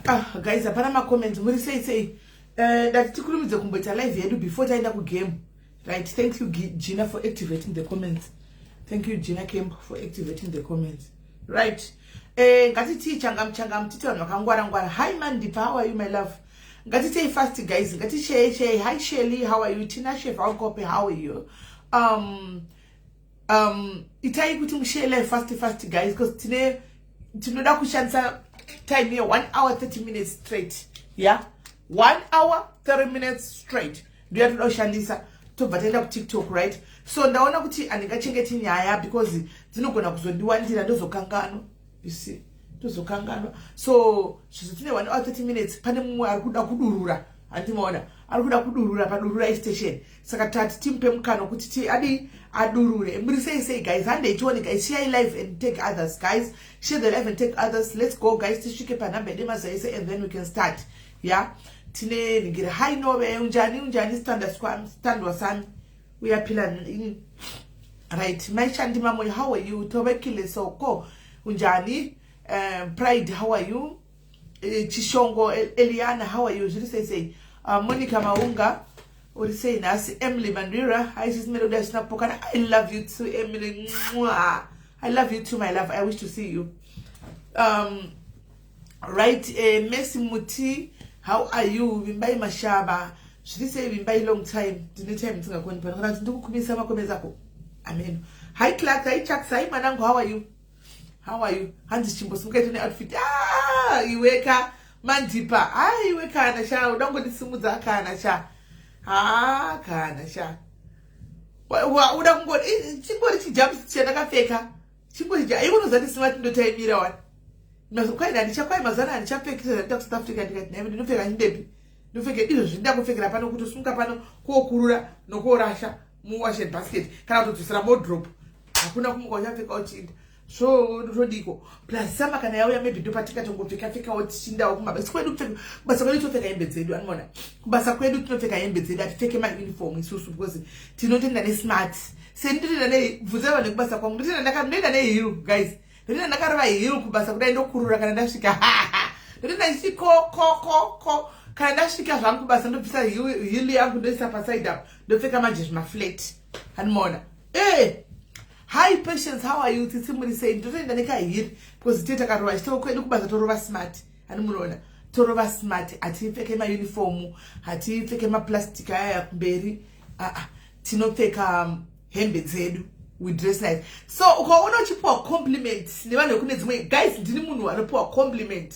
Ah, guys, hapana macomments. Muri sei sei? Ndati tikurumidze kumboita live yedu before taenda kugame, right? Thank you, Gina, for activating the comments. Thank you, Gina Camp, for activating the comments, right? Ngatitii changamu changamu, titi vanhu vakangwara ngwara. Hi Mandipa, how are you, my love? Ngatitei fast, guys. Ngatishare share. Hi Shelly, how are you? Tinashe Valkope, how are you? Itai kuti mushare live fast fast, guys, because tine tinoda kushandisa time ye 1 hour 30 minutes straight. Yeah, 1 hour 30 minutes straight ndiyo yatoda kushandisa, tobva taenda kuTikTok, right? So ndaona kuti handingachengeti nyaya because dzinogona kuzondiwandira, ndozokanganwa, you see, tozokanganwa. So zvizo tine 1 hour 30 minutes. Pane mumwe ari kuda kudurura, handimaona ari kuda kudurura padurura station, saka tati timupe mukana wekuti ti adi adurure. Muri sei sei, guys? Handei tione, guys. Share live and take others, guys. Share the live and take others. Let's go, guys. Tisvike panhamba yedu mazuva ese and then we can start. Yeah, tine ningiri. Hi Nobe, unjani? Unjani, standwa sami? Uyaphila? Right. Maishandi Mamoyo, how are you? Tobekile Soko, unjani? Pride, how are you? Chishongo Eliana, how are you? Zviri sei sei? Monica Maunga, uri sei nhasi? Emily Mandwira, hi sis Melody, asina kupokana. I love you too, Emily. Mwah. I love you too, my love. I wish to see you. Right, Messi Muti, how are you? Vimbai Mashaba, zviri sei Vimbai? Long time. Ndine time ndisingakoni pano kana kuti ndikukumisa macomments ako amen. Hi Clark, hi Chucks, hi mwanangu, how are you? How are you? Hanzi chimbosimuka ito neoutfit. Ah, iweka Mandipa. Ah, iwe kana sha, uda kungondisimudza kana sha. Ha, kana sha, uda kungoti chingori chijumpsuit chandakapfeka, chingori iwe unoziva ndisima tindotaimira wani. Kwai handichakwai mazana handichapfeki sezvandiita kuSouth Africa. Ndikati nhaimi, ndinopfeka chindepi? Ndinopfeka izvo zvindida kupfekera pano, kuti usunga pano kokurura nokorasha muwashing basket kana kutodzosera modrop. Hakuna kumuka uchapfeka uchiinda, so todiko. Plus summer kana yauya, maybe ndopatingatongopfeka pfekawo tichindawo kumabasa kwedu. Kupfeka kubasa kwedu tinopfeka hembe dzedu, anoona kubasa kwedu tinopfeka hembe dzedu, hatipfeke mauniform isusu because tinotenda nesmart. Sendinoenda nebvunza vanhu vekubasa kwangu, ndoenda neheel, guys. Ndotoenda ndakarova heel kubasa kudai, ndokurura kana ndasvika. Ndotoenda ndichiti ko ko ko ko. Kana ndasvika zvangu kubasa, ndobvisa heel yangu, ndoisa paside up, ndopfeka manje zvimaflat, handimaona? Hi Patience, how are you? Tsitsi, muri sei? Ndotoenda nekaheel because tiye takarova chitoko kwedu kubasa, torova smart, hani munoona, torova smart. Hatipfeke mauniform, hatipfeke maplastic ayaya kumberi. Aa, tinopfeka hembe dzedu. We dress nice. So ukaona uchipiwa compliment nevanhu vekune dzimwe, guys, ndini munhu anopiwa compliment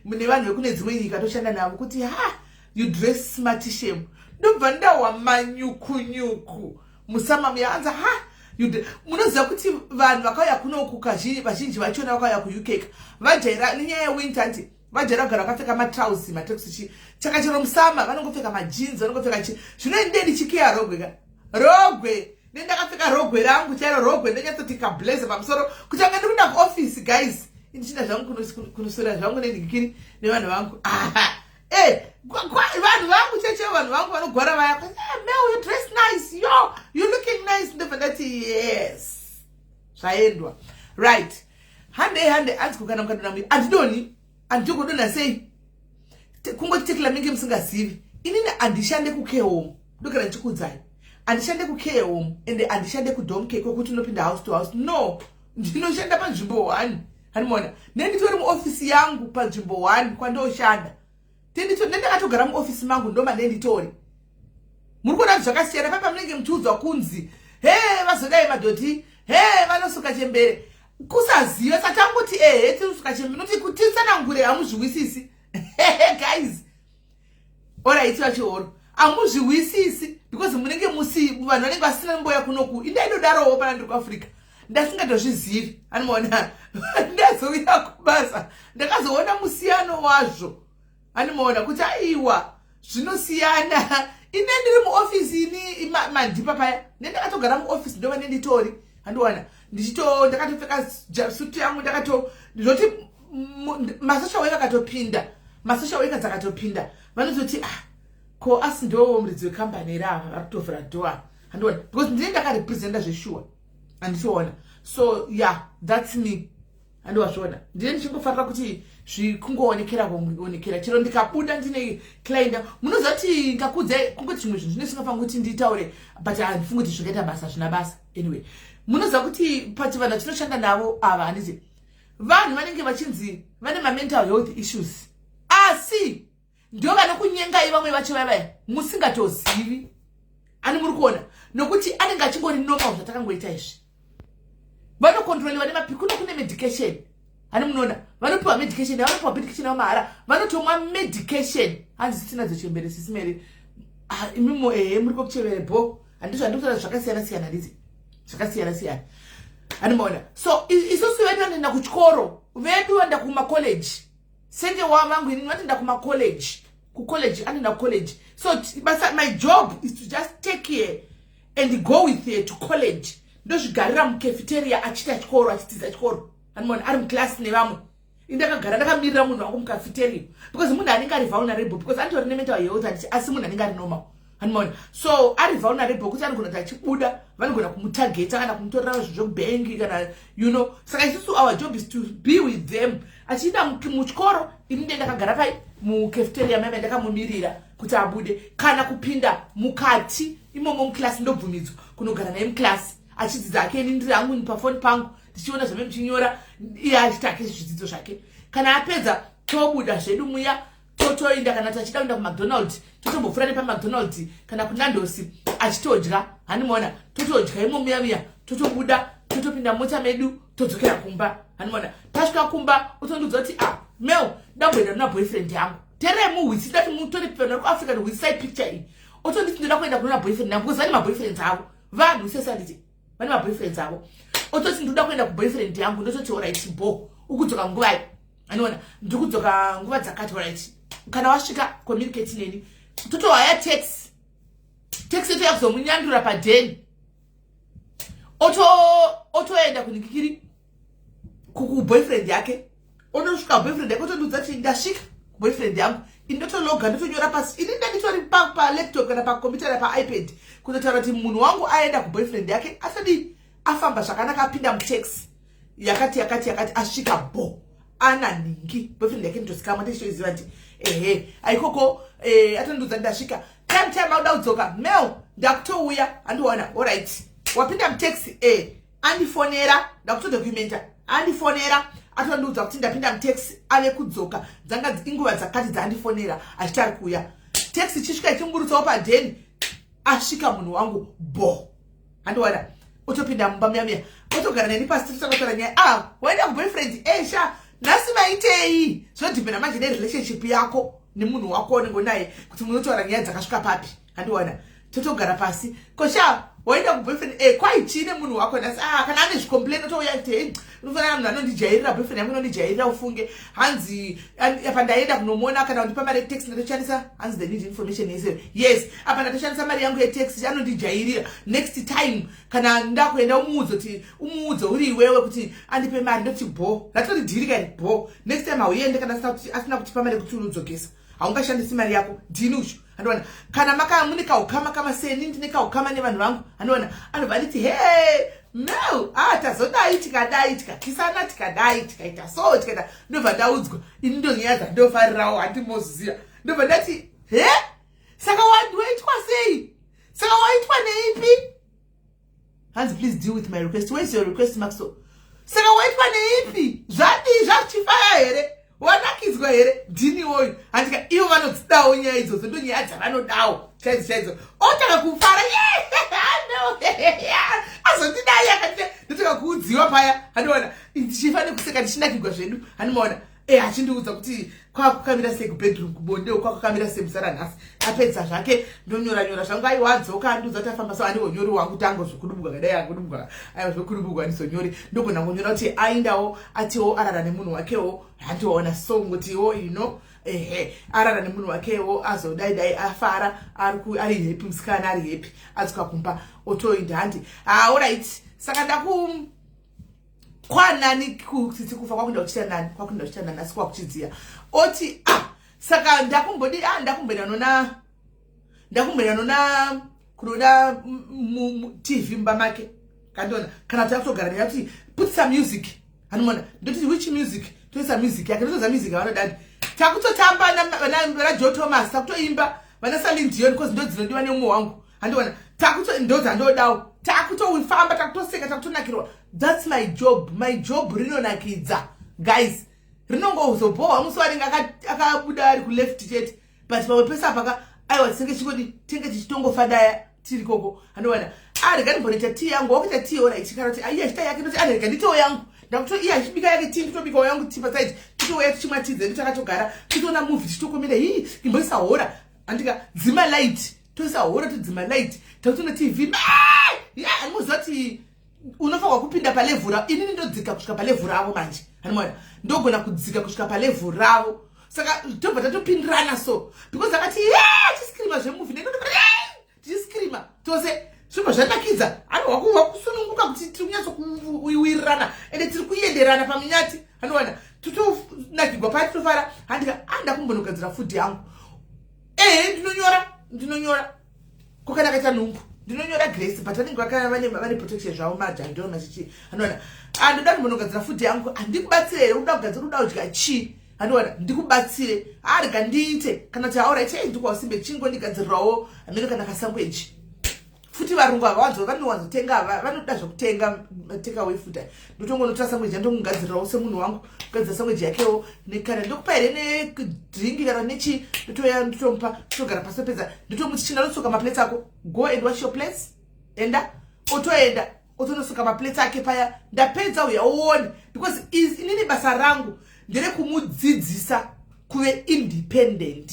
nevanhu vekune dzimwe nyika toshanda navo kuti, "Ha, you dress smart shame." Ndobva ndahwa manyukunyuku musama muyaanza. Ha, munoziva kuti vanhu vakauya kunoku vazhinji vachona vakauya kuUK vajaira nenyaya yewinter, anti vajaira kugara vakapfeka matrausi, matracksuit chi. Chaka chero musama vanongopfeka majinsi, vanongopfeka chi. Zvinoendeni chikeya rogwe ka rogwe, nendakapfeka rogwe rangu chairo rogwe, ndonyatsoti kablazer pamusoro kuti anga ndikuenda kuofisi, guys. Indichinda zvangu kunoswera zvangu nenhikiri nevanhu vangu. Vanhu vangu cheche, vanhu vangu vanogwara vaya, "Mel, you dress nice, yo, you looking nice." Ndobva ndati, "Yes, zvaendwa." Right, handei hande. Anzi kana mukadona mui handidoni, handigodona sei? Kungoti Tekla minge musingazivi, inini handishande kucare home. Ndogara ndichikuudzai, handishande kucare home ende handishande kudom care kwekuti unopinda house to house. No, ndinoshanda panzvimbo one, hanimona? Nenditori muofisi yangu panzvimbo one kwandoshanda, nendakatogara muofisi mangu, ndoma nenditori. Muri kuona kuti zvakasiyana. Papa munenge muchiudzwa kunzi, "He, vazodai madhoti, he, vanosuka chembere." Kusaziva satangoti, "Ehe, tinosuka chembere." Noti kuti titsanangure, hamuzviwisisi, guys. Alright, vachihoro, hamuzviwisisi because munenge musi vanhu vanenge vasina mboya kunoku. Indainodarowo pana ndiri kuAfrica, ndasingatozvizivi, animaona? Ndazouya kubasa, ndakazoona musiyano wazvo, animaona kuti aiwa, zvinosiyana. Ine ndiri muofisi ini Mandipa paya, nendakatogara muofisi, ndova nenditori, handiwana ndichito ndakatopfeka sutu yangu, ndakato zvoti masocial worker akatopinda, masocial worker dzakatopinda, vanototi, "Ah, ko asi ndo muridzi wekambani here ava vari kutovhura door?" Handiona, because ndine ndakarepresenta zveshuwa, handitoona? So yeah, that's me. Handiwazviona, ndine ndichingofarira kuti zvikungoonekera kuonekera. Chero ndikabuda ndine client, munoziva kuti ngakudze kungoti zvimwe zvinhu zvinosingafanira kuti nditaure, but handifungi kuti zvingaita basa, zvina basa. Anyway, munoziva kuti pachivanhu vatinoshanda navo ava, handiti vanhu vanenge vachinzi vane mamental health issues, asi ndo vanokunyengai vamwe vacho vavaya musingatozivi. Ani muri kuona nokuti anenge achingori normal. Zvatakangoita izvi, vanokontroliwa nemapi, kuno kune medication. Hani munoona vanopiwa medication, vanopiwa medication yavo mahara, vanotomwa medication. Hanzi sisina dzochembere sisimere. Ah, imimo, ehe, muri kokuchevere bo. Handizvo handikutaura, zvakasiyana siyana, handiti zvakasiyana siyana? Handimaona. So isusu vedu vanoenda kuchikoro, vedu vanoenda kumacollege, senge wavangu inini vanoenda kumacollege, kucollege, anoenda kucollege. So basa, my job is to just take her and go with her to college. Ndozvigarira mucafeteria achiita chikoro, achidzidza chikoro. Handimaona ari muclass nevamwe, indakagara ndakamirira munhu wangu mucafeteria, because munhu anenge ari vulnerable, because anditori nemental health, handiti, asi munhu anenge ari normal. Handimaona. So ari vulnerable kuti anogona kuti achibuda vanogona kumutargeta kana kumutorera zvinhu zvekubhengi kana. Saka isusu our job is to be with them achiinda muchikoro. Ini nde ndakagara pai mucafeteria maiva ndakamumirira kuti abude kana kupinda mukati imomo muclass. Ndobvumidzwa kunogara naye muclass achidzidza ake. Ini ndiri hangu pafoni pangu ndichiona zvame muchinyora, iye achiita ake zvidzidzo zvake. Kana apedza, tobuda zvedu muya, totoinda kana tachida kuenda kuMcDonald, totombopfuura nepaMcDonald kana kuNandos achitodya. Handimaona, totodya imo muya muya, totobuda, totopinda mota medu, todzokera kumba. Handimaona, tasvika kumba otondiudza kuti, "Ah, Mel, ndamboenda kuna boyfriend yangu." Tererai muhwisi, ndati mutore pano kuAfrica nehwisai picture iyi. Otonditi, "Ndoda kuenda kunona boyfriend yangu," because vane maboyfriends avo vanhu sese, handiti vane maboyfriends avo. Ototi, "Ndoda kuenda kuboyfriend yangu." Ndototi, "Alright, bo ukudzoka nguvai?" Anoona, "Ndiri kudzoka nguva dzakati." "Alright, kana wasvika communicate neni." Totohaya taxi, taxi yotoya kuzomunyandura padheni, otoenda kunikikiri kuboyfriend yake. Onosvika boyfriend yake, otondiudza kuti, "Ndasvika kuboyfriend yangu." Ini ndotologa, ndotonyora pasi. Ini ndanditori palaptop kana pakombiyuta kana paiPad kutotaura kuti munhu wangu aenda kuboyfriend yake, asadi afamba zvakanaka, apinda mutaxi yakati yakati yakati, asvika bo ana nhingi boyfriend yake. Nditozikamwa, ndichitoiziva nti ehe aikoko. Atondiudza, "Ndasvika." Time time auda kudzoka, "Mel, ndakutouya." Handiona, "Alright, wapinda mutaxi?" E, andifonera, ndakutodocumenta. Andifonera, atondiudza kuti, "Ndapinda mutaxi," ave kudzoka. Dzanga inguva dzakati dzaandifonera achiti ari kuuya. Taxi ichisvika, ichimuburutsawo padheni, asvika munhu wangu bo. Handiwana, otopinda mumba muya muya, otogara neni pasi, totanga nyaya. "Ah, waenda kuboyfriend esha nhasi, maitei?" Zvinodhipenda manje nerelationship yako nemunhu wako unenge unaye kuti munotaura nyaya dzakasvika papi. Handiwana, totogara pasi. "Kosha, waenda kuboyfriend kwaichii nemunhu wako nhasi?" Ah, kana ane zvicomplain, otouya kuti, "Hey, unofanira munhu anondijairira, boyfriend yangu inondijairira ufunge." Hanzi, "Apa ndaenda kunomuona, kana kundipa mari yetaxi ndatoshandisa." Hanzi, "They need information yese." "Yes, apa ndatoshandisa mari yangu yetaxi, anondijairira. Next time kana ndakuenda, umuudze kuti, umuudze uri iwewe kuti andipe mari." Ndoti, "Bo, ratori deal kani bo. Next time hauende kana asina kutipa mari yekuti unodzokesa. Haungashandisi mari yako, ndini ucho." Andiona, kana maka mune kaukama kama seni ndine kaukama nevanhu vangu. Andiona, anobva anditi, "He, no, ah, tazodai, tikadai, tikakisana, tikadai, tikaita so, tikaita." Ndobva ndaudzwa. Ini ndonyaya dzandofarirawo, handimoziziva. Ndobva ndati, "He, saka waitwa sei? Saka waitwa neipi?" Hanzi, "Please deal with my request." Where's your request, Maxo? "Saka waitwa neipi? Zvadii? Zvachichifaya here? Wanakidzwa here?" Ndiniwoyu, handika ivo vanodzidawo nyaya idzodzo, ndo nyaya dzavanodawo chaidzo chaidzo. Otanga kufara, "No, azondidai akati." Ndotanga kuudziwa paya, handiona, ndichifa nekuseka, ndichinakigwa zvedu. Handimaona, achindiudza kuti kwakukamira sei kubedroom, kubonde kwakukamira sei musara nhasi. Apedza zvake, ndonyora nyora zvangu. Aiwa, adzoka, andiudza kuti afamba so. Andihonyori wangu tango zvokudubugwa kadai, akudubugwa, aiwa, zvokudubugwa andizonyori. Ndogona kunyora kuti aindawo, atiwo arara nemunhu wakewo. Handiona, so ngotiwo, ehe, arara nemunhu wakewo, azodai dai afara, ari happy, musikana ari happy, adzoka kumba, otoinda handi. Ah, alright, saka ndaku kwanani kuti kufa kwakuenda kuchita nani, kwakuenda kuchita nani, asi kwakuchidziya. Oti, "Ah, saka ndakumbodi, ah, ndakumboenda nona, ndakumboenda nona kunoda TV mumba make." Kandiona, kana kuti akutogara neya kuti, "Put some music." Hanimona, ndoti, "Which music?" Toisa music yake, ndotoza music yavanodadi. Takutotamba vana Joe Thomas, takutoimba vana Celine Dion, because ndo dzinodiwa nemumwe wangu. Handiona, takuto ndo dzandodawo. Takutofamba, takutoseka, takutonakirwa. That's my job. My job rinonakidza, guys. Rinongozobhohwa musi wanenge akabuda ari kuleft chete, but pamwe pese apaka, aiwa, tinenge chingodi, tinenge tichitongofadaya tiri koko. Handiona, arega ndimbonoita tii yangu. Wakuita tii, alright, kana kuti aiye achita yake, ndoti arega nditewo yangu. Ndakuto iye achibika yake tii, nditobikawo yangu tii paside, titouya tichimwa tii dzedu takatogara, titoona movie, tichitokomenda. Hii, imboisa horror. Andika dzima light, toisa horror, todzima light, takutoona TV. Ya, andimoziva kuti unofanirwa kupinda palevel ravo. Inini ndodzika kusvika palevel ravo manje. Hanimona, ndogona kudzika kusvika palevel ravo, saka tobva tatopindirana. So because akati tichiscreama zvemovie, tichiscreama tose, zvibva zvanakidza. Anohwa kusununguka kuti tiri kunyatsokuwirirana ende tiri kuenderana pamunyati. Anowana totonakigwa paya, totofara. Handika anda kumbonogadzira food yangu. Ehe, ndinonyora, ndinonyora. Kokana kaita nhumbu, ndinonyora, Grace, but vanenge vane protection zvavo, majandoro machichi. Anowana andoda kumbonogadzira food yangu. Handikubatsire here? Uda kugadzira, uda kudya chii? Handiwana ndikubatsire. Arega ndiite. Kana kuti alright, ei, ndikuwasimbe chingondigadzirirawo hamene kana kasandwich futi. Varungu ava vanowanzotenga, vanoda zvekutenga takeaway food. Ndotongonotora sandwich, andongogadzirirawo semunhu wangu, kugadzira sandwich yakewo. Kana ndokupa here nedrink kana nechi, ndotoya, ndotomupa, totogara pasi, topedza, ndotomuti, "Chinda nosuka maplates ako. Go and wash your plates." Enda, otoenda, otonosuka maplates ake paya. Ndapedza, uya uone, because inini basa rangu nderekumudzidzisa kuve independent.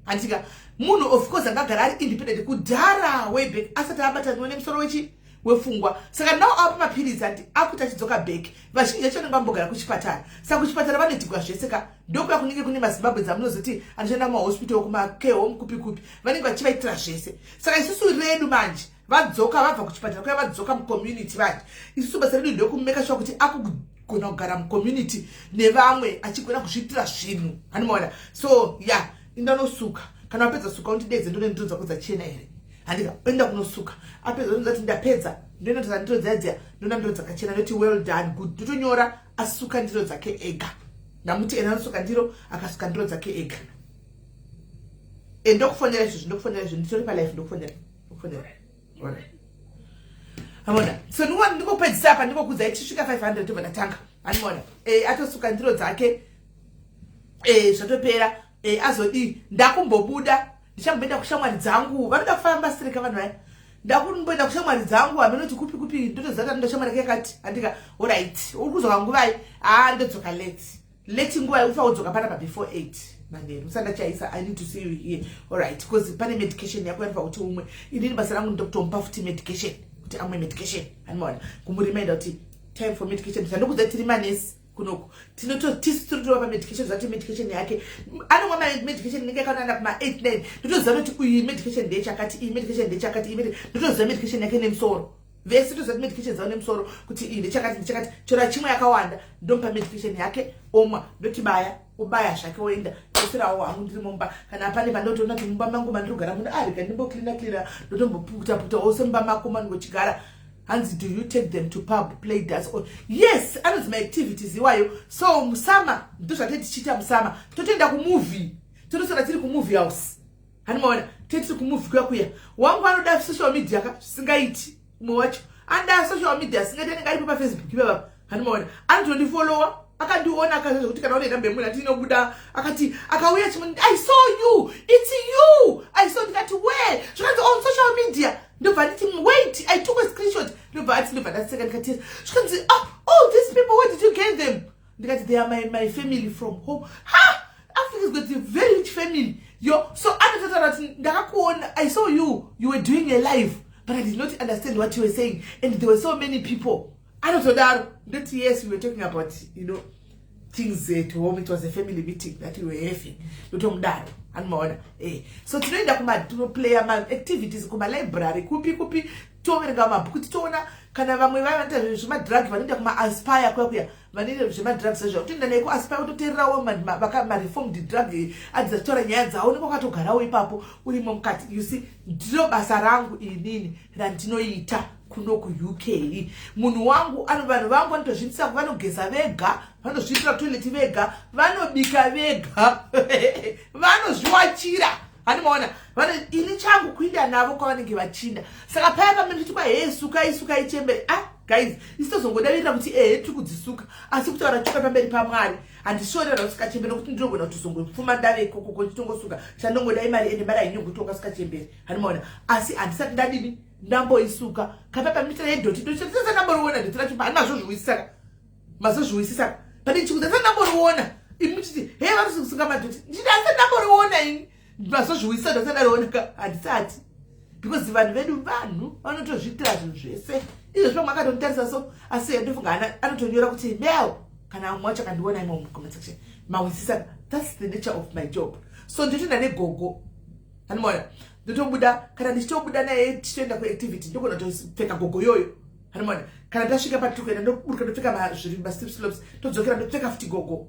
Handika munhu, of course, angagara ari independent kudhara, way back, asati abataniwa nemusoro wechi wepfungwa. Saka now apa mapiritsi andi akuti achidzoka back, vazhinji vacho vanenge vambogara kuchipatara. Saka kuchipatara vanoitigwa zvese ka. Ndokuya kunenge kune maZimbabwe dzamunozoti anoshanda mumahospital, kumacare home, kupi kupi, vanenge vachivaitira zvese. Saka isusu redu manje, vadzoka vabva kuchipatara kuya, vadzoka mucommunity manje, isusu basa redu ndekumake sure kuti akugona kugara mucommunity nevamwe, achigona kuzviitira zvinhu. Hanimaona? So ya, yeah, indanosuka. Kana wapedza suka, undidedze, ndone ndiro dzako dzachena here. Handika enda kunosuka, apedza onzati, "Ndapedza." Ndoinotora ndiro dziya dziya, ndona ndiro dzakachena, ndoti, "Well done, good." Ndotonyora asuka ndiro dzake ega. Ndamuti, "Enda nosuka ndiro." Akasuka ndiro dzake ega. E, ndokufonera izvozvi, ndokufonera izvo, nditori palive, ndokufonera, ndokufonera. Amona, so ndingopedzisa apa, ndingokudzai tichisvika 500, tobva ndatanga. Animona, e, atosuka ndiro dzake, e, zvatopera. E, azodii? Ndakumbobuda, ndichamboenda kushamwari dzangu. Vanoda kufamba sirika vanhu vaya. Ndakumboenda kushamwari dzangu, haminoti kupi kupi. Ndotoziva kuti ndoshamwari yake yakati. Handika, alright, uri kudzoka nguvai? Haa, ndodzoka late late. Nguvai? Ufa udzoka panapa before 8 manheru, usandachaisa. I need to see you here. Alright, because pane medication yako yanofa kuti umwe. Inini basa rangu ndokutomupa futi medication, kuti amwe medication. Animaona, kumureminder kuti time for medication. Zvandokudza, tiri manesi kunoku, tisi tinotovapa medication. Zvati medication yake anomwa medication inenge yakanana kuma 8 9. Ndotoziva kuti uyu medication ndechakati, iyi medication ndechakati, iyi. Ndotoziva medication yake nemusoro. Vese toziva kuti medication dzavo nemusoro, kuti iyi ndechakati, ndechakati. Chero chimwe yakawanda, ndomupa medication yake, omwa, ndoti baya, ubaya zvake, oenda. Toserawo hangu ndiri mumba. Kana pane pandotoona kuti mumba mangu mandiri kugara muno, arega ndimbocleana cleana, ndotombopukuta putawo semumba mako mandingochigara. Hanzi, "Do you take them to pub, play darts?" Or yes, anonzi maactivities iwayo. So musummer ndo zvatei tichiita. Musummer totoenda kumovie, totosara tiri kumovie house. Hanimaona, tiri kumovie kuya kuya. Wangu anoda social media ka zvisingaiti. Umwe wacho anoda social media asingaiti, anenge aripo paFacebook ipapa. Hanimaona, anotondifollowa, akandiona, akaziva zvekuti kana une namba yemunhu atinobuda. Akati akauya chimwe, "I saw you, it's you I saw." Ndikati, "Where?" Zvikanzi, "On social media." Ndobva nditi, "Wait, I took a screenshot." Ndobva ati, ndobva ndaseka, ndikati, zvikanzi, "Ah, all these people, where did you get them?" Ndikati, "They are my family from home." Ha, Africa is got a very rich family yo. So anototaura kuti, "Ndakakuona, I saw you, you were doing a live, but I did not understand what you were saying and there were so many people." Anotodaro. Ndoti, "Yes, we were talking about things at home. It was a family meeting that we were having." Ndotomudaro. Anomaona, so tinoenda tinoplaya maactivities kumalibrary, kupi kupi, toverenga mabhuku, titoona kana vamwe vanoita zvemadrug, vanoenda kumaAspire kuya kuya, vanoita zvemadrugs zvezvo, kutoenda naye kuAspire, kutoteererawo mareformed drug addicts achitaura nyaya dzavo. Unenge wakatogarawo ipapo, urimo mukati. You see, ndiro basa rangu inini randinoita. Kuno kuUK munhu wangu, vanhu vangu vanotozviitisa, vanogeza vega, vanozviitira toilet vega, vanobika vega, vanozviwachira. Handimaona ini changu kuinda navo kwavanenge vachinda. Saka paya pamene kwa, "Hei, sukai, sukai chembere." Ah guys, isi tozongodavirira kuti ehe, tiri kudzisuka, asi kutaura choka pamberi paMwari, handishorera kusuka chembere, nokuti ndinogona kutozongopfuma ndave ikoko nditongosuka. Chandongoda imari, ende mari hainyokuti ungasuka chembere. Handimaona, asi handisati ndadini, ndamboisuka. Kapa pamita yedhoti, doti ndamboriona, dhoti racho handimazvozviwisisaka, mazozviwisisaka pane chikuza sati ndamboriona. Imi muchiti, "He, vanosuka madhoti," ndichiti handisati ndamboriona ini. Mazozviwisisa, ndasati ndariona, handisati, because vanhu vedu, vanhu vanotozviitira zvinhu zvese izvozvi. Pamwe akatonitarisa so, asi ndofunga anotonyora kuti mail, kana mumwe wacho akandiona imo mucomment section. Mawisisa, that's the nature of my job. So nditoenda negogo, handimaona, ndotobuda. Kana ndichitobuda naye tichitoenda kuactivity, ndogona kutopfeka gogo yoyo. Handimaona, kana tasvika patiri kuenda, ndoburuka, ndopfeka zviri maslip slops, todzokera, ndopfeka futi gogo.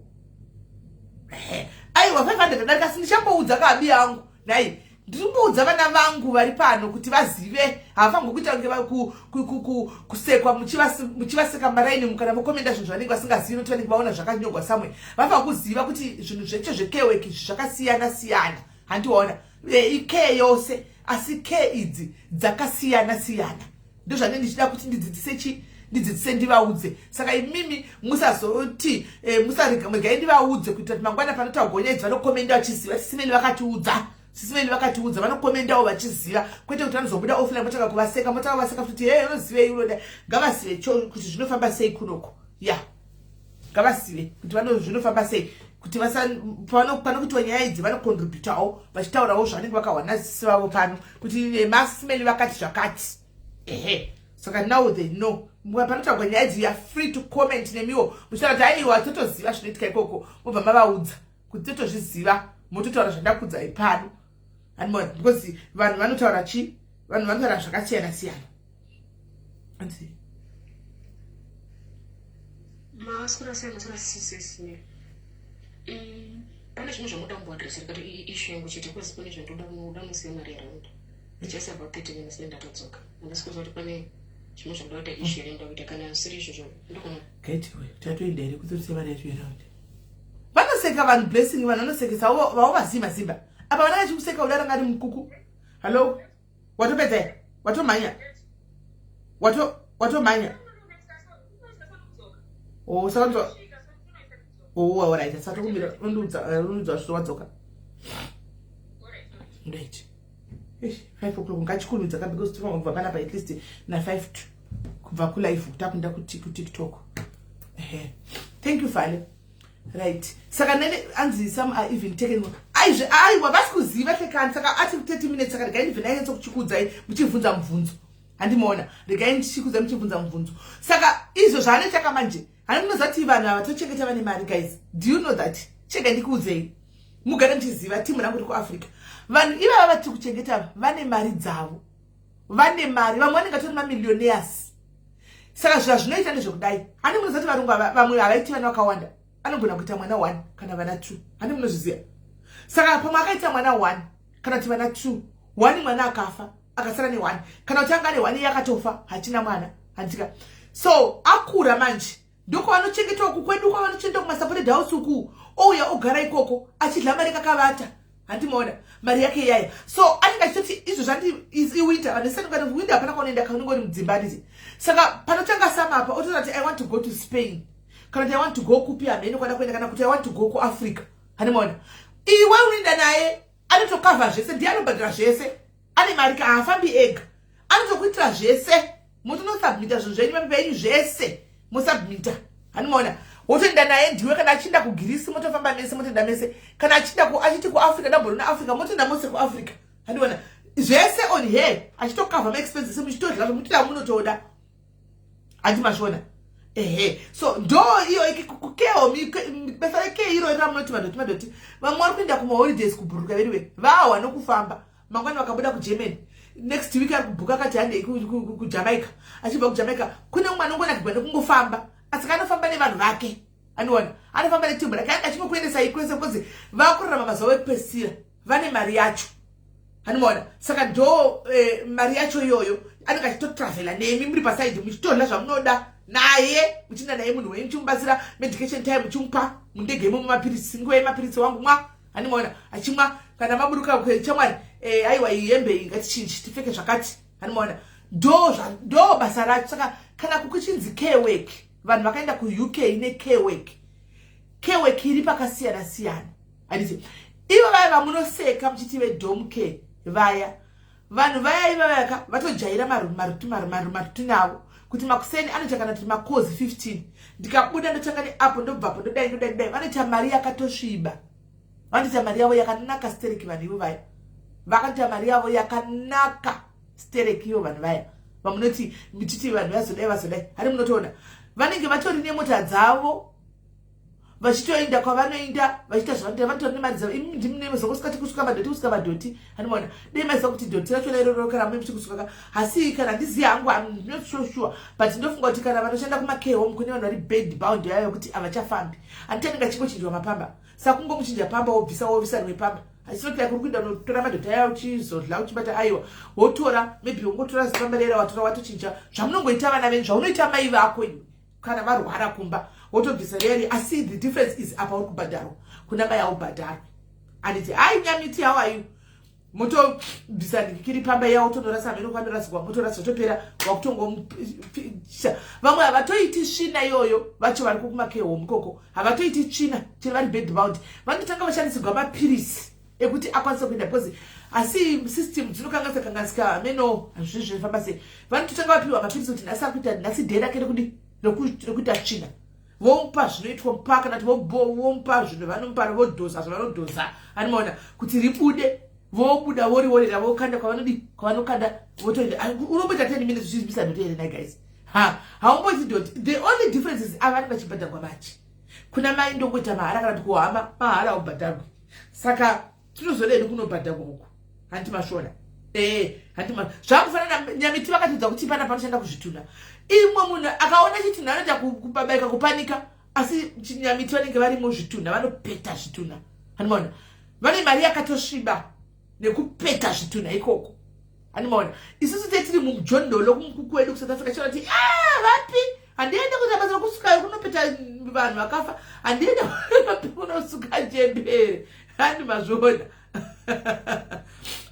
Aiwa, 500 adarika, asi ndichamboudza kaabi yangu nhai. Ndirimboudza vana vangu vari pano kuti vazive, havafanirwi kuita kunge kusekwa, muchivaseka maraini kana vokomenda zvinhu zvanenge vasingazivi, nokuti vanenge vaona zvakanyorwa samwe. Vafanira kuziva kuti zvinhu zvecho zvecare work izvi zvakasiyana siyana. Handiona icare yose, asi care idzi dzakasiyana siyana. Ndozvanenge ndichida kuti ndidzidzise chi, ndidzidzise, ndivaudze. Saka imimi musazoti musaregai, ndivaudze kuitira kuti mangwana panotaurwa nyaya idzi, vanokomenda vachiziva, "Sisimeni vakatiudza, Sisimeni vakatiudza." Vanokomendawo vachiziva, kwete kuti vanozobuda offline motanga kuvaseka, motanga kuvaseka kuti, "He, unozivei unoda." Ngavazive kuti zvinofamba sei kunoko. Ya, ngavazive kuti zvinofamba sei, kuti panokuitiwa nyaya idzi, vanocontributawo vachitaurawo zvavanenge vakawana sisi vavo pano, kuti masimeni vakati zvakati. Ehe, saka now they know. Panotaurwa nyaya idzi, you are free to comment nemiwo muchitaura kuti, "Aiwa, totoziva zvinoitika ikoko." Mobva mavaudza kuti totozviziva, mototaura zvandakudzai pano. Hanimona, because vanhu vanotaura chi, vanhu vanotaura zvakasiyana siyana. Anzi Maswera sei? Maswera sisesine. Pane zvimwe zvamuda kumboadresera kati issue yangu chete, because pane zvandoda muda musiye mari around just about 30 minutes, nendatodzoka. Handisi kuziva kuti pane zvimwe zvamuda kuita, issue yanoda kuita. Kana zvisiri izvozvo, ndogona Gaitiwe, tatoenda here kutorisa mari yacho around? Vanoseka vanhu, Blessing, vanhu vanosekesa vavo vazimba zimba apa, vana vachikuseka kudara ngari mukuku. Hallo, watopedza here? Watomhanya, watomhanya. O, saka o, alright, saka tokumbira undiudza svito wadzoka. Right, 5 o'clock, ngachikurumidza ka, because tofanira kubva panapa at least na5 kubva kulive takunda kuTikTok. Ehe, thank you, Fale. Right, saka nene anzi some are even taken. Aizve, aiwa, vasi kuziva hlekani. Saka ati 30 minutes, saka regai ndibve ndanyatso kuchikudzai muchibvunza mubvunzo. Handimaona, regai ndichikudzai muchibvunza mubvunzo. Saka izvo zvaanoitaka manje, hani munoziva kuti vanhu ava tochengeta vane mari? Guys, do you know that? Chega ndikuudzei, mugare muchiziva, timu rangu ri kuAfrica, vanhu ivava vatiri kuchengeta vane mari dzavo, vane mari, vamwe vanenge vatori mamillionaires. Saka zvazvinoita ndezvekudai, hani munoziva kuti varungu vamwe havaiti vana vakawanda, anogona kuita mwana one kana vana two. Hani munozviziva? Saka pamwe akaita mwana one kana kuti vana two, one mwana akafa, akasara neone, kana kuti anga ane one iye akatofa, hachina mwana, handika? So akura manje, ndokwavanochengetwa uku kwedu, kwavanochengeta kumasupported house uku, ouya ogara ikoko achidla mari kakavata. Handimaona mari yake iyaya. So anenge achitoti izvo zvandi iwinter, vanhu winter hapana kwaunoenda, kaunenge uri mudzimba, handiti? Saka panotanga summer apa, otoona kuti, "I want to go to Spain," kana kuti, "I want to go kupi," hamene kwada kuenda, kana kuti, "I want to go kuAfrica." Handimaona, iwe unoenda naye, anotokavha zvese, ndiye anobhadhara zvese, ane mari ka, haafambi ega, anotokuitira zvese. Motonosubmita zvinhu zvenyu, mapepa enyu zvese mosubmita. Handimaona, wotoenda naye ndiwe. Kana achienda kuGirisi, motofamba mese, motoenda mese. Kana achienda achiti kuAfrica, ndamborona Africa, motoenda mose kuAfrica. Handiona, zvese on her, achitokavha maexpenses, muchitodya zvomutoda munotoda. Handi mazviona? Ehe, so ndo iyo kukeho, basa recare iro ramunoti madhoti madhoti. Vamwe vari kuenda kumaholidays kubhuruka veriwe, vahwa nokufamba. Mangwani vakabuda kuGermany, next week ari kubhuka akati handei kuJamaica. Achibva kuJamaica, kune mumwe anongonakigwa nekungofamba, asi kanofamba nevanhu vake. Anoona anofamba netimbu rake, ange achingokuendesai kwese, because vakurarama mazuva ekupedzisira, vane mari yacho. Hanimaona saka ndo mari yacho iyoyo anenge achitotravhela nemi muri pasaidi muchitodla zvamunoda naye, muchienda naye munhu wenyu, muchimubatsira medication time, muchimupa mundege imomo mapiritsi, nguva yemapiritsi wangu mwa. Hanimaona achimwa kana maburuka chamwari, aiwa, iyi hembe iyi ngatichinji tipfeke zvakati. Hanimaona ndo basa racho. Saka kana kukuchinzi care work, vanhu vakaenda kuUK necare work, care work iri pakasiyana siyana, handiti? Ivo vaya vamunoseka muchiti vedom care vaya, vanhu vaya iva vayaka vatojaira marutini avo kuti makuseni anoita kana kuti makozi 15, ndikabuda ndotanga neapo, ndobvapo, ndodai, ndodai, ndodai. Vanoita mari yakatosviba, vanoita mari yavo yakanaka stereki. Vanhu ivo vaya vakatoita mari yavo yakanaka stereki. Ivo vanhu vaya vamunoti muchiti vanhu vazodai vazodai, hari munotoona vanenge vatori nemota dzavo vachitoenda kwavanoenda, vachiita zvavanoita, vanotori nemari dzavo. Imi ndimuzongosikati kusuka madhoti, kusuka madhoti. Handimaona dei maiziva kuti dhoti rachona iroro kana mune muchi kusuka. Asi kana ndiziva hangu, I'm not so sure, but ndofunga kuti kana vanoshanda kumacare home, kune vanhu vari bed bound yayo yekuti havachafambi, handiti? Anenge achingochinjwa mapamba, saka kungomuchinja pamba, wobvisa, wobvisa rimwe pamba. It's not like uri kuenda unotora madhoti aya uchizodla uchibata. Aiwa, wotora maybe wongotora zipamba rera watora, watochinja. Zvamunongoita vana venyu, zvaunoita mai vako iwe kana varwara kumba, wotobvisa reri. Asi the difference is apa uri kubhadharwa, kuna mai aubhadharwi, handiti? Hai Nyamiti, how are you? Motobvisa ndikiri pamba iya, wotonorasa mheno kwanorasirwa, motorasa, topera. Wakutongomusa. Vamwe havatoiti svina iyoyo vacho vari kukumacare home ikoko, havatoiti tsvina chero vari bed bound. Vanotanga vashandisirwa mapirisi ekuti akwanise kuenda, because asi system dzinokanganisa kanganisika, hameno hazvizvi zvinofamba sei. Vanototanga vapiwa mapirisi kuti nhasi akuita, nhasi day rake rekudi rekuita tsvina, vomupa zvinoitwa mupa, kana kuti vomupa zvinhu vanomupa, vodhoza zvavanodhoza, anomaona kuti ribude, vobuda, voriorera, vokanda kwavanodi kwavanokanda, votoenda. Unomboita 10 minutes uchibisa dhoti here nai guys? Ha, haumboiti dhoti. The only difference is ava vanenge vachibhadharwa machi, kuna mai ndongoita mahara, kana kuti kuhama mahara, aubhadharwi. Saka tinozodeni kunobhadharwa uku, hanti mashona? Hanti zvakufanana. Nyamiti vakatidza kuti pana panoshanda kuzvitunha, imwe munhu akaona chitunha anoita kubabaika, kupanika. Asi Nyamiti vanenge varimo zvitunha, vanopeta zvitunha, handimaona vane mari yakatosviba nekupeta zvitunha ikoko, handimaona? Isusu tetiri mumujondolo kumukuku wedu kuSouth Africa, chiona kuti ah, vapi, handiende kuita basa rokusuka kunopeta vanhu vakafa, handiende kunosuka chembere, handi mazviona?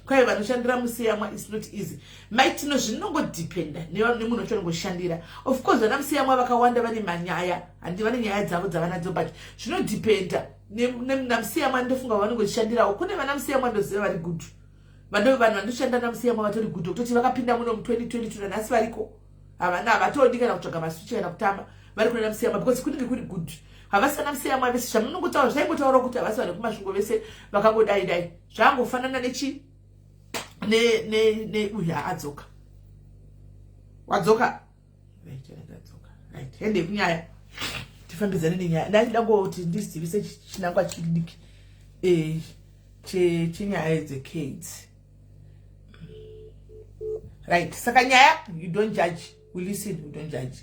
Kwai vanoshandira musiyamwa is not easy, maitino. Zvinongodhipenda nemunhu wacho anongoshandira. Of course vana musiyamwa vakawanda vane manyaya, handi? Vane nyaya dzavo dzavanadzo, but zvinodhipenda namusiyamwa. Ndofunga vanongoshandirawo. Kune vana musiyamwa ndoziva vari good, vanhu vanoshanda namusiyamwa vatori good, kutoti vakapinda muno mu2022 nanhasi variko, havana, havatodi kana kutsvaga maswichi kana kutama, vari kuna namusiyamwa because kunenge kuri good. Havasi vana musiyamwa vese zvamunongotaura, zvaingotaura kuti havasi vanhu vekumasvingo vese vakangodai dai. Zvangofanana nechi ne uyu adzoka, wadzoka, right? Hende kunyaya, tifambidzane nenyaya. Ndachida ngoti ndizivise chinangwa chidiki chenyaya dzekids, right? Saka nyaya, you don't judge, we listen, we don't judge.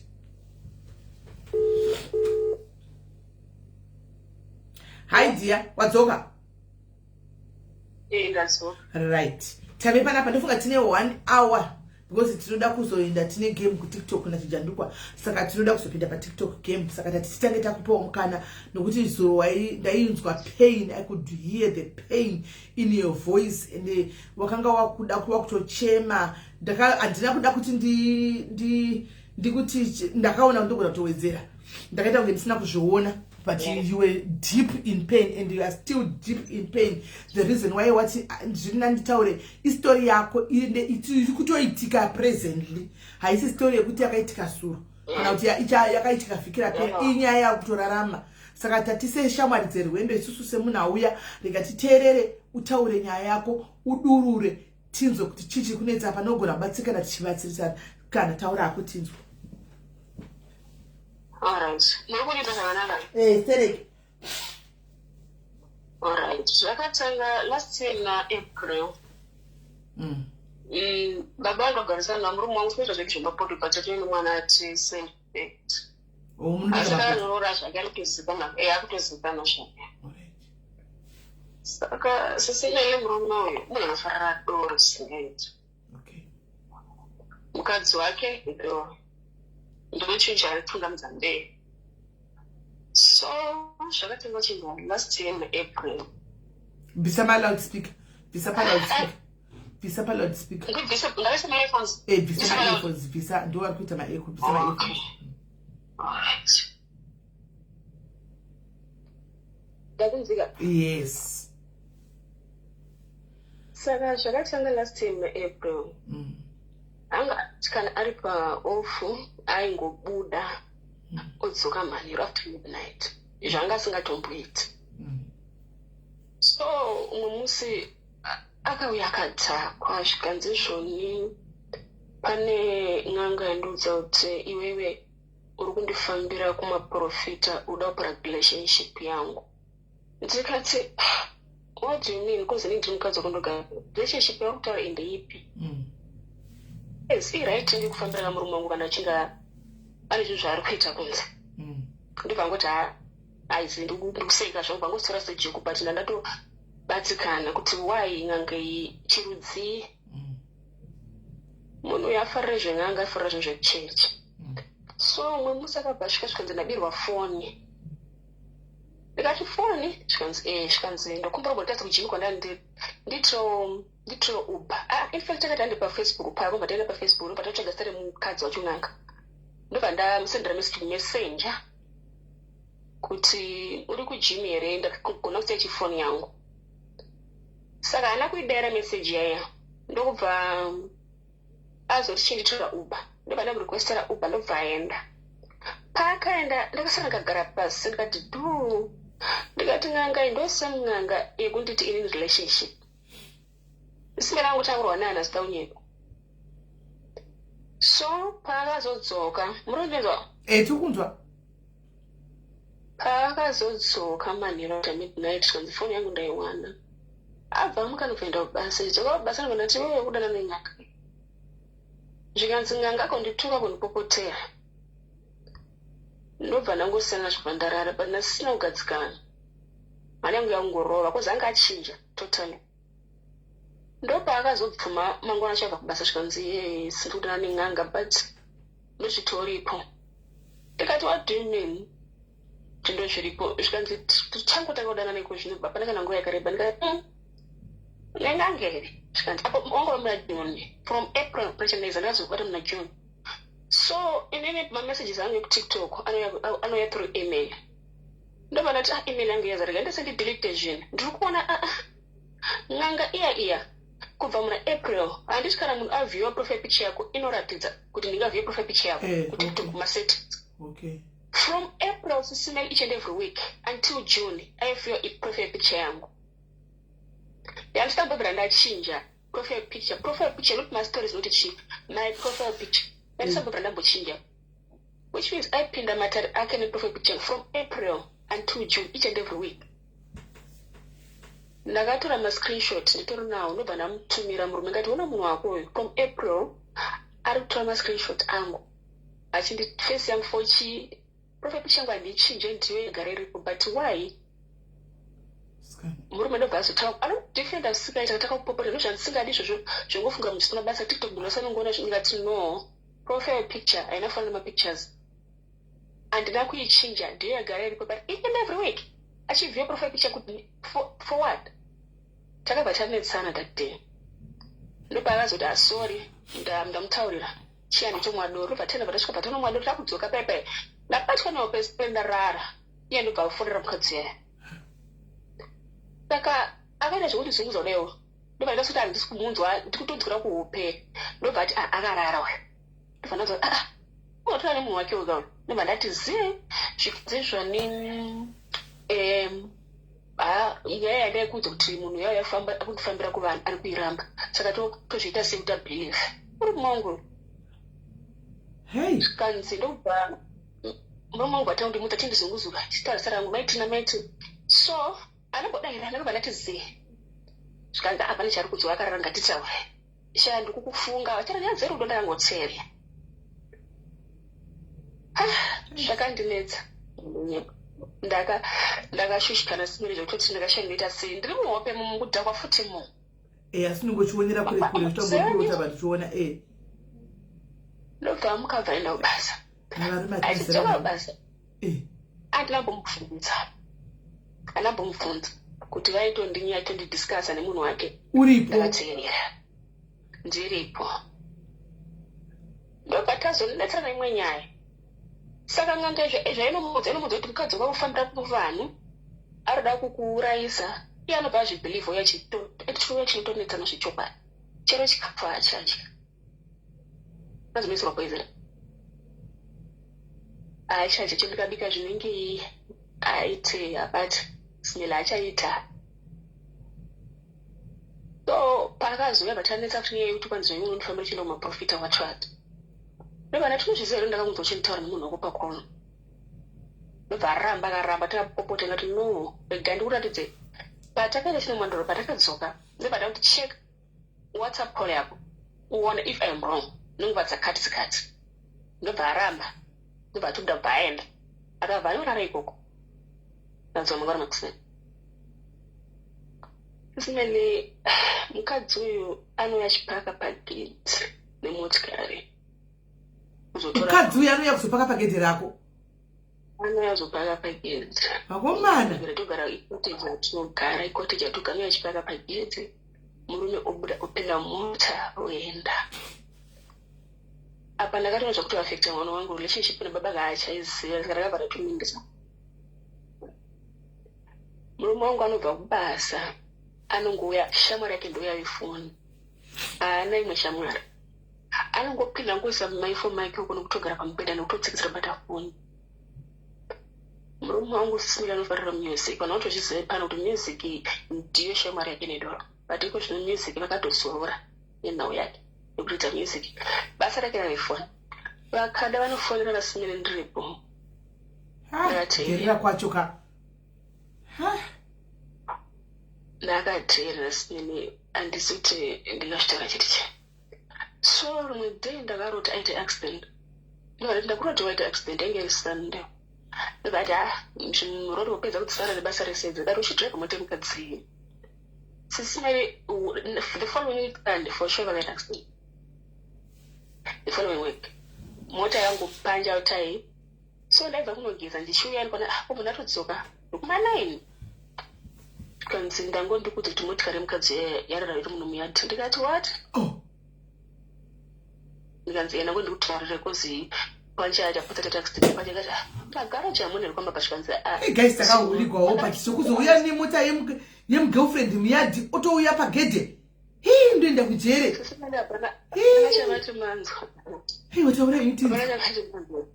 Hi dear, wadzoka? Ndadzoka. Right, tave panapa, ndofunga tine one hour because tinoda kuzoenda, tine game kuTikTok nachijandukwa, saka tinoda kuzopinda paTikTok game. Saka tati titange takupawo mukana nokuti zuro ndainzwa pain, I could hear the pain in your voice and wakanga wakuda kuva kutochema. Handina kuda kuti ndikuti ndakaona, ndogona kutowedzera, ndakaita kunge ndisina kuzviona, but you were deep in pain and you are still deep in pain. The reason why wati zviri nditaure istory yako iri kutoitika presently, haisi story yekuti yakaitika suro kana kuti yakaitika vhiki rapera, inyaya yakutorarama. Saka tatise shamwari dzerwendo isusu, semunhu auya, rega titeerere, utaure nyaya yako, udurure, tinzwe kuti chii chiri kunetsa, panogona kubatsirikana tichibatsirisana. Kana taura ako, tinzwe. Alright, muri kundiita zvakanaka? Stereki. Alright, zvakatanga last year naApril. Baba vakagarisana namurume wangu kuita zvedu zvemapoto, but tatove nemwana tese. Oh, Asi akaroora zvake, ari kutozikanwa, akutozikanwa zvake. Saka sisina yemurume uyu, munhu anofarira doro zvisingaiti. Mukadzi wake idoro, ndochinhu chaaritungamidza mberi. So zvakatanga chinhu last year muApril. Bvisa maloudspeaker, bvisa paloudspeaker, bvisa paloudspeaker. Ndabvisa maearphones. E, bvisa maearphones, bvisa, ndo vari kuita maecho. Bvisa maearphones. Alright, ndakunzika. Yes. Saka zvakatanga last year muApril. Anga kana ari paoff aingobuda, odzoka manheru after midnight, zvanga asingatomboiti. So umwe musi akauya akadhakwa, zvikanzi zvoni pane n'anga yandiudza kuti iwewe uri kundifambira kumaprofita, uda kupara relationship yangu. Ndikati, "What do you mean?" Because ini ndiri mukadzi wakundogara, relationship yauri kutaura ende ipi? Yes, iright, ndiri kufambira namurume wangu kana achinge ane zvinhu zvaari kuita kunze. Ndobva ngoti aizi, ndikuseka zvangu, vangozitora sejoke, but ndandatobatsikana kuti why n'anga iyi, chirudzii? Munhu uyu afarire zven'anga, afarira zvinhu zvechechi. So umwe musi akabva asvika, zvikanzi ndabirwa foni. Ndikati, "Foni?" Zvikanzi, "E." Zvikanzi, "Ndokumbura kumbotadza kugym kwandandi nditiro Uber." Ah, in fact akati handi paFacebook pako, bva taenda paFacebook, ndobva tatsvaga zita remukadzi wacho n'anga, ndobva ndamusendera message Messenger kuti uri kugym here, ndakagona kusiya chifoni yangu. Saka haana kuidaira message yaya, ndokubva azoti chinditora Uber. Ndobva ndamurequestera Uber, ndobva aenda. Paakaenda ndakasara ndakagara pasi, ndikati dhu, ndikati n'anga iyi ndosame n'anga yekunditi ini relationship isime rangu taurwa naye zita unyepo. So paakazodzoka, muri kundinzwa? E, tiri kunzwa. Paakazodzoka manheru after midnight, zvikanzi foni yangu ndaiwana. Abva amuka nokuenda kubasa, idzoka kubasa, ndobva ndati, "Wewe kudana nen'anga?" Zvikanzi n'anga kondituka, kundipopotera. Ndobva ndangosiyana, zvobva ndarara, but ndasisina kugadzikana, mhani yangu yangorova cause anga achinja totally. Ndopaakazobvuma mangwana achabva kubasa, zvikanzi, "Yes, ndikudana nen'anga, but ndozvitoripo." Ndikati, "What do you mean kuti ndozviripo?" Zvikanzi, "Tichangotanga kudana neko zvino, hapana kana nguva yakareba." Ndikati, nen'anga here?" Zvikanzi, "Apo wangova muna June, from April prechanaiza." Ndakazobata muna June. So inini mamessages angu ekuTikTok anouya through email. Ndobva ndati, "Ah, email yangu yazarika, ndese ndidelete zvinhu." Ndiri kuona, aa, n'anga iya iya kubva muna April. Handiti kana munhu aviewa profile picture yako inoratidza kuti ndingaviewe profile picture yako kuTikTok masettings? From April, sisimel, each and every week until June aiviewa profile picture yangu. Yandisambobvira ndachinja profile picture, profile picture, not mastories, not chi, my profile picture yandisambobvira ndambochinja, which means aipinda matare ake neprofile picture from April until June, each and every week. Ndakatora mascreenshot, nditori nawo. Ndobva ndamutumira murume, ngati, "Ona munhu wako uyu, from April ari kutora mascreenshot angu achindi face yangu for chi profile picture yangu, handichinje, ndiyo yagara iripo, but why?" Murume ndobva azotaura, anodefenda zvisingaita, takakupopota, ndozvandisingadi izvozvo, zvongofunga munhu zvisina basa. TikTok munhu asanongoona zvingati no profile picture haina kufanana nemapictures, handina kuichinja, ndiyo yagara iripo, but each and every week achiviewa profile picture kuti for what? Takabva tanetsana that day. Ndopaakazoti, "Asorry, ndamutaurira chiyani chomwa doro." Ndobva tenda, tasvika patanomwa doro, takudzoka paipai, ndabatwa nawo pese, ndarara. Iye ndobva afonera mukadzi yaya. Saka akaita zvekundizunguza kudaiwo, ndobva ndaita sekuti handisi kumunzwa, ndikutonzwira kuhope. Ndobva ati, "Ah, akarara uyu." Ndobva ndanzwa, "Ah, unotora nemunhu wake uyu." Ndobva ndati zii, zvikanzi zvoni nyaya yandaikuudza kuti munhu yauya akundifambira kuvanhu ari kuiramba, saka tozviita sei kuti abelieve uri mumangu? Hey. Zvikanzi, ndobva murume wangu atanga kundimutsa, chindizunguzuka, chitarisira rangu maitina maiti. So anobodayira, ndakabva ndati zii. Zvikanzi, "Hapana chaari kudzwa, akarara, ngatitaure sha, ndikukufunga." Vachara nyaya dzerudo, ndakangotseria. Ah, zvakandinetsa. Ndakashushikana simiri zvekutoti ndakashaya ndoita sei. Ndiri muhope, mukudhakwa futi mu. Asi unongochionera kure kure, zvitambokurota vanhu chiona e. Ndobva mukabva enda kubasa. Varume. Achidzoka kubasa, andinambomubvunza, andambomubvunza kuti vaitondidiscussa nemunhu wake. Uripo? Ndakateerera ndiripo. Ndobva tazonetsana imwe nyaya. Saka n'anga zvainomudza, inomudza kuti mukadzi wako kufambira kuvanhu, arikuda kukuurayisa. Iye anobva azvibelieva, uya chinotonetsana zvechokwadi, chero chikafu haachadya, azonoisirwa poison, haachadya. Chero ndikabika zvinenge aite abati smell achaita. So paakazouya patanetsa futi nyaya yekuti kwanzi zvainge unondifambira chienda kumaprofita wacho ati, ndobva ndati, "Unozviziva here, ndakakunzwa uchinditaura nemunhu wako pakono?" Ndobva aramba, akaramba, takapopota. Ndati, "No, rega ndikuratidze." Patakaenda chine mwandoro, patakadzoka, ndobva ndakuti, "Check WhatsApp call yako uone if I am wrong nenguva dzakati dzakati." Ndobva aramba, ndobva atobuda, bva aenda, akabva anorara ikoko. Ndadzoka mangwana makuseni simene, mukadzi uyu anouya achipaka pagate nemotikari kuzotora. Mukadzi uyu anouya kuzopaka pagedhe rako? Anouya kuzopaka pagate. Vakomana. Togara icottage yatinogara, icottage yatogara. Anouya achipaka pagate, murume obuda, opinda mumota, oenda. Apa ndakatoona zvakutoaffecta mwana wangu, relationship nababa kaachaiziva. Saka ndakabva ndatomindisa. Murume wangu anobva kubasa, anongouya, shamwari yake ndouya ifoni, haana imwe shamwari. Anongopinda, ngoisa maifoni make uko nokutogara pamubhedha nekutotsikitsira bata foni. Murume wangu simira anofarira music. Vanhu vanotozviziva pano kuti music ndiyo shamwari yake nedoro, but iko zvino music vakatozorora nenhau yake yekutoita music. Basa rake rarifoni, vakada vanofonera vasimire ndiripo. Gerera kwacho ka. Ndakateerera simene, handisi kuti ndingazvitaura chiti chii. So rimwe day ndakarota aita accident. Ndikati, "Ndakurota waita accident." Yange iri Sunday. Ndikati, "Ha, murori wopedza kudzisara nebasa rese daro uchidhiraivha mota yemukadzi." Sisimari, the following week, and for sure vakaita accident the following week. Mota yangu panja tai. So ndaibva kunogeza, ndichiuya ndikaona, ah, ko munhu atodzoka kuma 9. Kanzi, "Ndangondikuudza kuti motikari yemukadzi yarara iri muno muyadhi." Ndikati, "What?" Oh. Ndikanzi, "Ena ngondikutaurire kozi panja tapota taita accident panja." Ndikati, "Ah, magaraji amuna iri kwamba?" Pasvikanzi, "Ah." Hey guys, takahuligwawo, but sokuzouya nemota yemugirlfriend muyadhi, otouya pagedhe, hii, ndoenda kujere. Sisimali hapana chavati manzwa. Hei, wataura inti. Hapana chavati manzwa.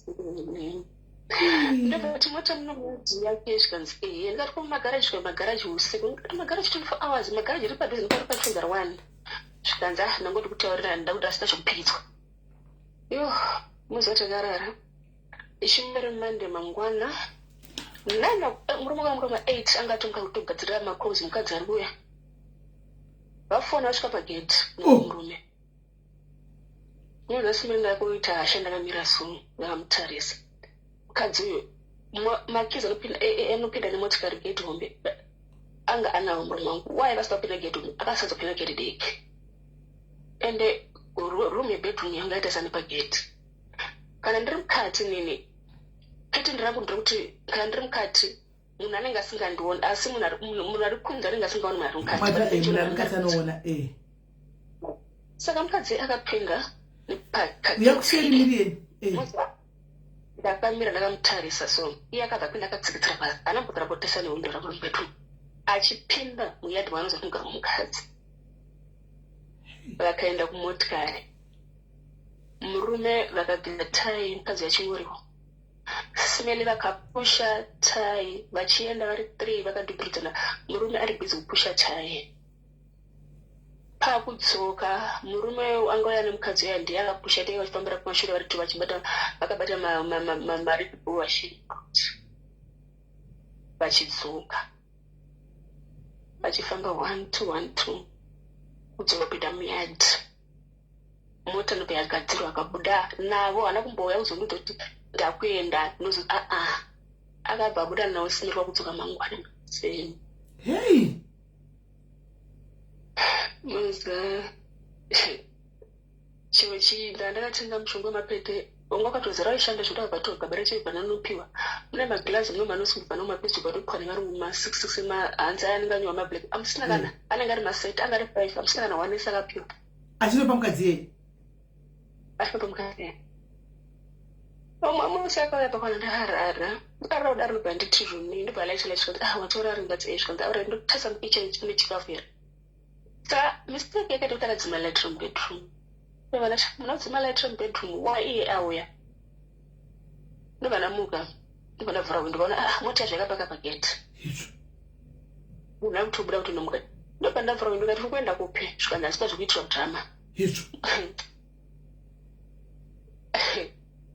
Ndobva mota muno muyadhi yake? Zvikanzi, "Ehe." Ndikati, "Ko magaraji?" Svika magaraji usiku. Ndikati, "Magaraji 24 hours, magaraji iri padhuze nepari pachigara one." Zvikanzi, "Ah, ndangoti kutaurira, ndakuti asina chokupikitswa." Yo, muzuva takarara ichimere Monday mangwana nana, murume wakamuka ma8, anga atomuka kutogadzirira macalls, mukadzi ari kuuya. Vafona, vasvika pagate nomurume. Unoziva, ndakuita hasha, ndakamira so, ndakamutarisa mukadzi uyu. Makeys anopinda nemotikari gate hombe anga anawo murume wangu. Why vasina kupinda gate hombe, akasadza kupinda gate diki? Ende room yebedroom yanga yaita sani pagate. Kana ndiri mukati nini, curtain rangu ndiri kuti kana ndiri mukati munhu anenge asingandioni, asi munhu ari kunze anenge asingaoni munhu ari mukati. Munhu ari mukati anoona e. Saka mukadzi akapinda. Uya kuseri miriyeni. Ndakamira ndakamutarisa. So iye akabva apinda, akatsikitsira pasi, anambogara potesa nehwindo rangu mubedroom, achipinda muyadhi maanoza kumugara mukadzi. Vakaenda kumotikari, murume vakabvisa tai, mukadzi achingoriwo simene. Vakapusha tai vachienda vari three, vakadhubhuridzana, murume ari busy kupusha tai. Pakudzoka, murume anga uya nemukadzi uya ndiye akapusha tai, vachifambira kumashure vari two, vachibata, vakabata maribu, vachidzoka vachifamba one two one two, kudzoka kupinda muyadhi. Mota ndobva yagadzirwa, akabuda navo. Haana kumbouya kuzondiudza kuti ndakuenda nozo aa. Akabva abuda nawo simirwa kudzoka mangwana seni. Hei. Muza chimwe chii ndandakatenga mushonga wemapete wanga wakatozara waishanda zvekuti akabva gaba racho ibva nanopiwa mune magirazi mune manosungirwa nomapesi ukatopwa nevarungu ma6 6 emahanzi aya anenge anyorwa mablack amusina kana anenge ari maset anga ari 5 amusina kana one ese akapiwa. Achinopa mukadzi yei? Achinopa mukadzi yei. Umwe musi akauya pakwana ndakarara ndakarara kudaro ndobva nditi rumi ndobva laita laita zvikanzi ah watorara ndikati eh zvikanzi aura ndotarisa mukitchen mune chikafu here. Saka mistake yakaita kuti akadzima light remubedroom. Ndobva ndati munodzima light remubedroom why iye auya. Ndobva ndamuka ndobva ndavhura window vaona ah mota yacho yakapaka pagate. Munhu akutobuda kutonomuka. Ndobva ndavhura window ndikati uri kuenda kupi zvikanzi handisi kuda zvekuitirwa drama.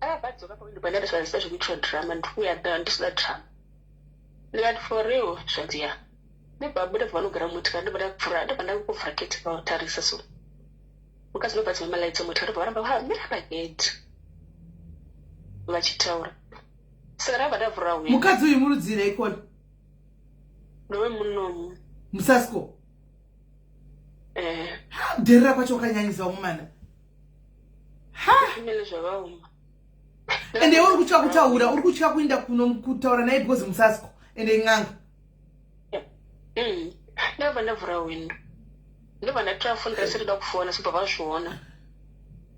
Akabva adzoka pawindow pandanga zvikanzi handisi kuda zvekuitirwa drama ndiri kuuya ndisida drama. Ndikati for real zvikanzi yeah. Ndobva abuda bva vanogara mumotikari ndobva ndavhura ndobva ndakuvhura gate vatarisa so mukadzi ndobva adzima malights emotikari ndobva varamba vamira pagate vachitaura saka ndabva ndavhura window. Mukadzi uyu murudzii ikona? Ndowemunomu. Musasko? Eh. Kudherera kwacho kwakanyanyisa wamumana. Ha! Zvimene zvakaoma. Ende uri kutya kutaura, uri kutya kuinda kuno kutaura naye because musasko ende in'anga. Ndabva ndavhura window. Ndobva ndatora foni ndasati ndoda kufona sobva vazviona.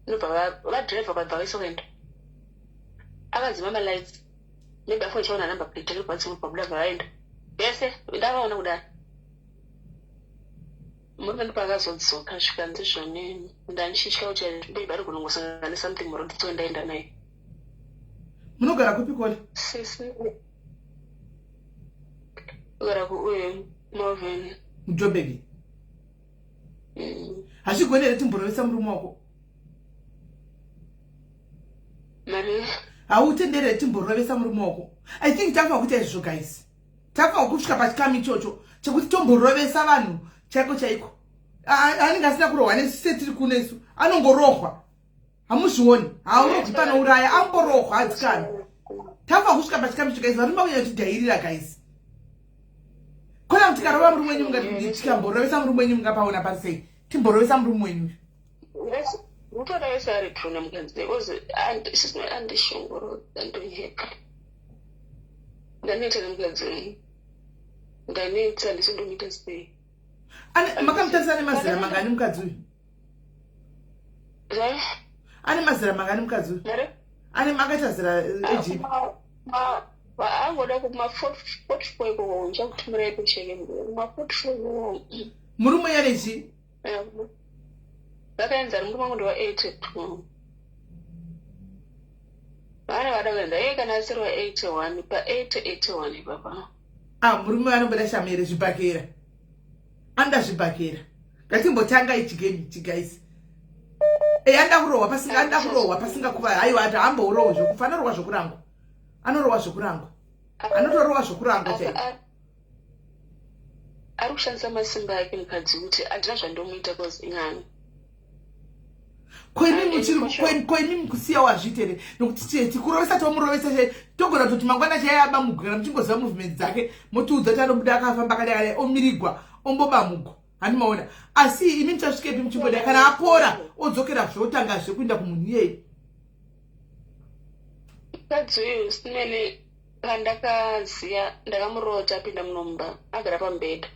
Ndobva vadriver vabva vaisa kuenda. Akadzima malights. Maybe afona ichaona number plate ndobva vadzima pabuda vaenda. Vese ndavaona kudaro. Murume ndopaakazodzoka zvikanzi zvoni ndandichitya kuti maybe ari kunongosangana nesomething muroad so ndaenda naye. Munogara kupi kole? Sisi kugara kuuye Morven. MuJoburg. Hazvigoni here timborovesa murume wako? Mari? Hautendere here timborovesa murume wako? I think takufa kuita izvozvo guys. Takufa kusvika pachikamu ichocho chekuti tomborovesa vanhu chaiko chaiko. Anenge asina kurohwa nesu setiri kuno isu. Anongorohwa. Hamuzvioni. Haurohwi panouraya, amborohwa adzikana. Takufa kusvika pachikamu icho guys. Varume vauya vachidhairira guys. Kona tikarova murume wenyu mungati tikamborovesa murume wenyu mungapaona pari sei? Timborovesa murume wenyu. Mutora wese ari true nemukadzi because sisi andishungurudza ndonyepa. Ndaneta nemukadzi uyu. Ndaneta handisi ndomuita sei. Makamutarisa nemazera mangani mukadzi uyu? Ane mazera mangani mukadzi uyu? Ane makaita zera ejipi? Angoda kuma 44 ikoko ndichakutumirai picture yake kuma 44 ikoko. Murume uyu ane chii? Vakaenzana murume wangu ndewa 82. Vana vada kuenda iye kana asiri wa 81 pa 80 81 ipapa. Ah, murume anomboda shamere zvibhakera. Anoda zvibhakera. Ngatimbotanga ichi game ichi guys. Eh, anoda kurohwa pasinga anoda kurohwa pasinga kuva haiwa ati amborohwa zvekufa anorohwa zvekurangwa. Anorohwa zvekurangwa. Anotorohwa zvekurangwa chaiko. Ari kushandisa masimba ake mukadzi kuti handina zvandomuita cause ing'anga. Ko imi muchiri ko imi mukusiya wazviite here nokuti chete tikurovesa tomurovesa chai togona kutoti mangwana chai aba mugo kana muchingoziva movement dzake motiudza kuti anobuda akafamba akadai akadai omirigwa omboba mugo handi maona asi imi muchasvikepi muchingodai kana apora odzokera zve otanga zve kuenda kumunhu iyeye. Mukadzi uyu simene pandakaziya ndakamurota apinda munomba agara pamubhedha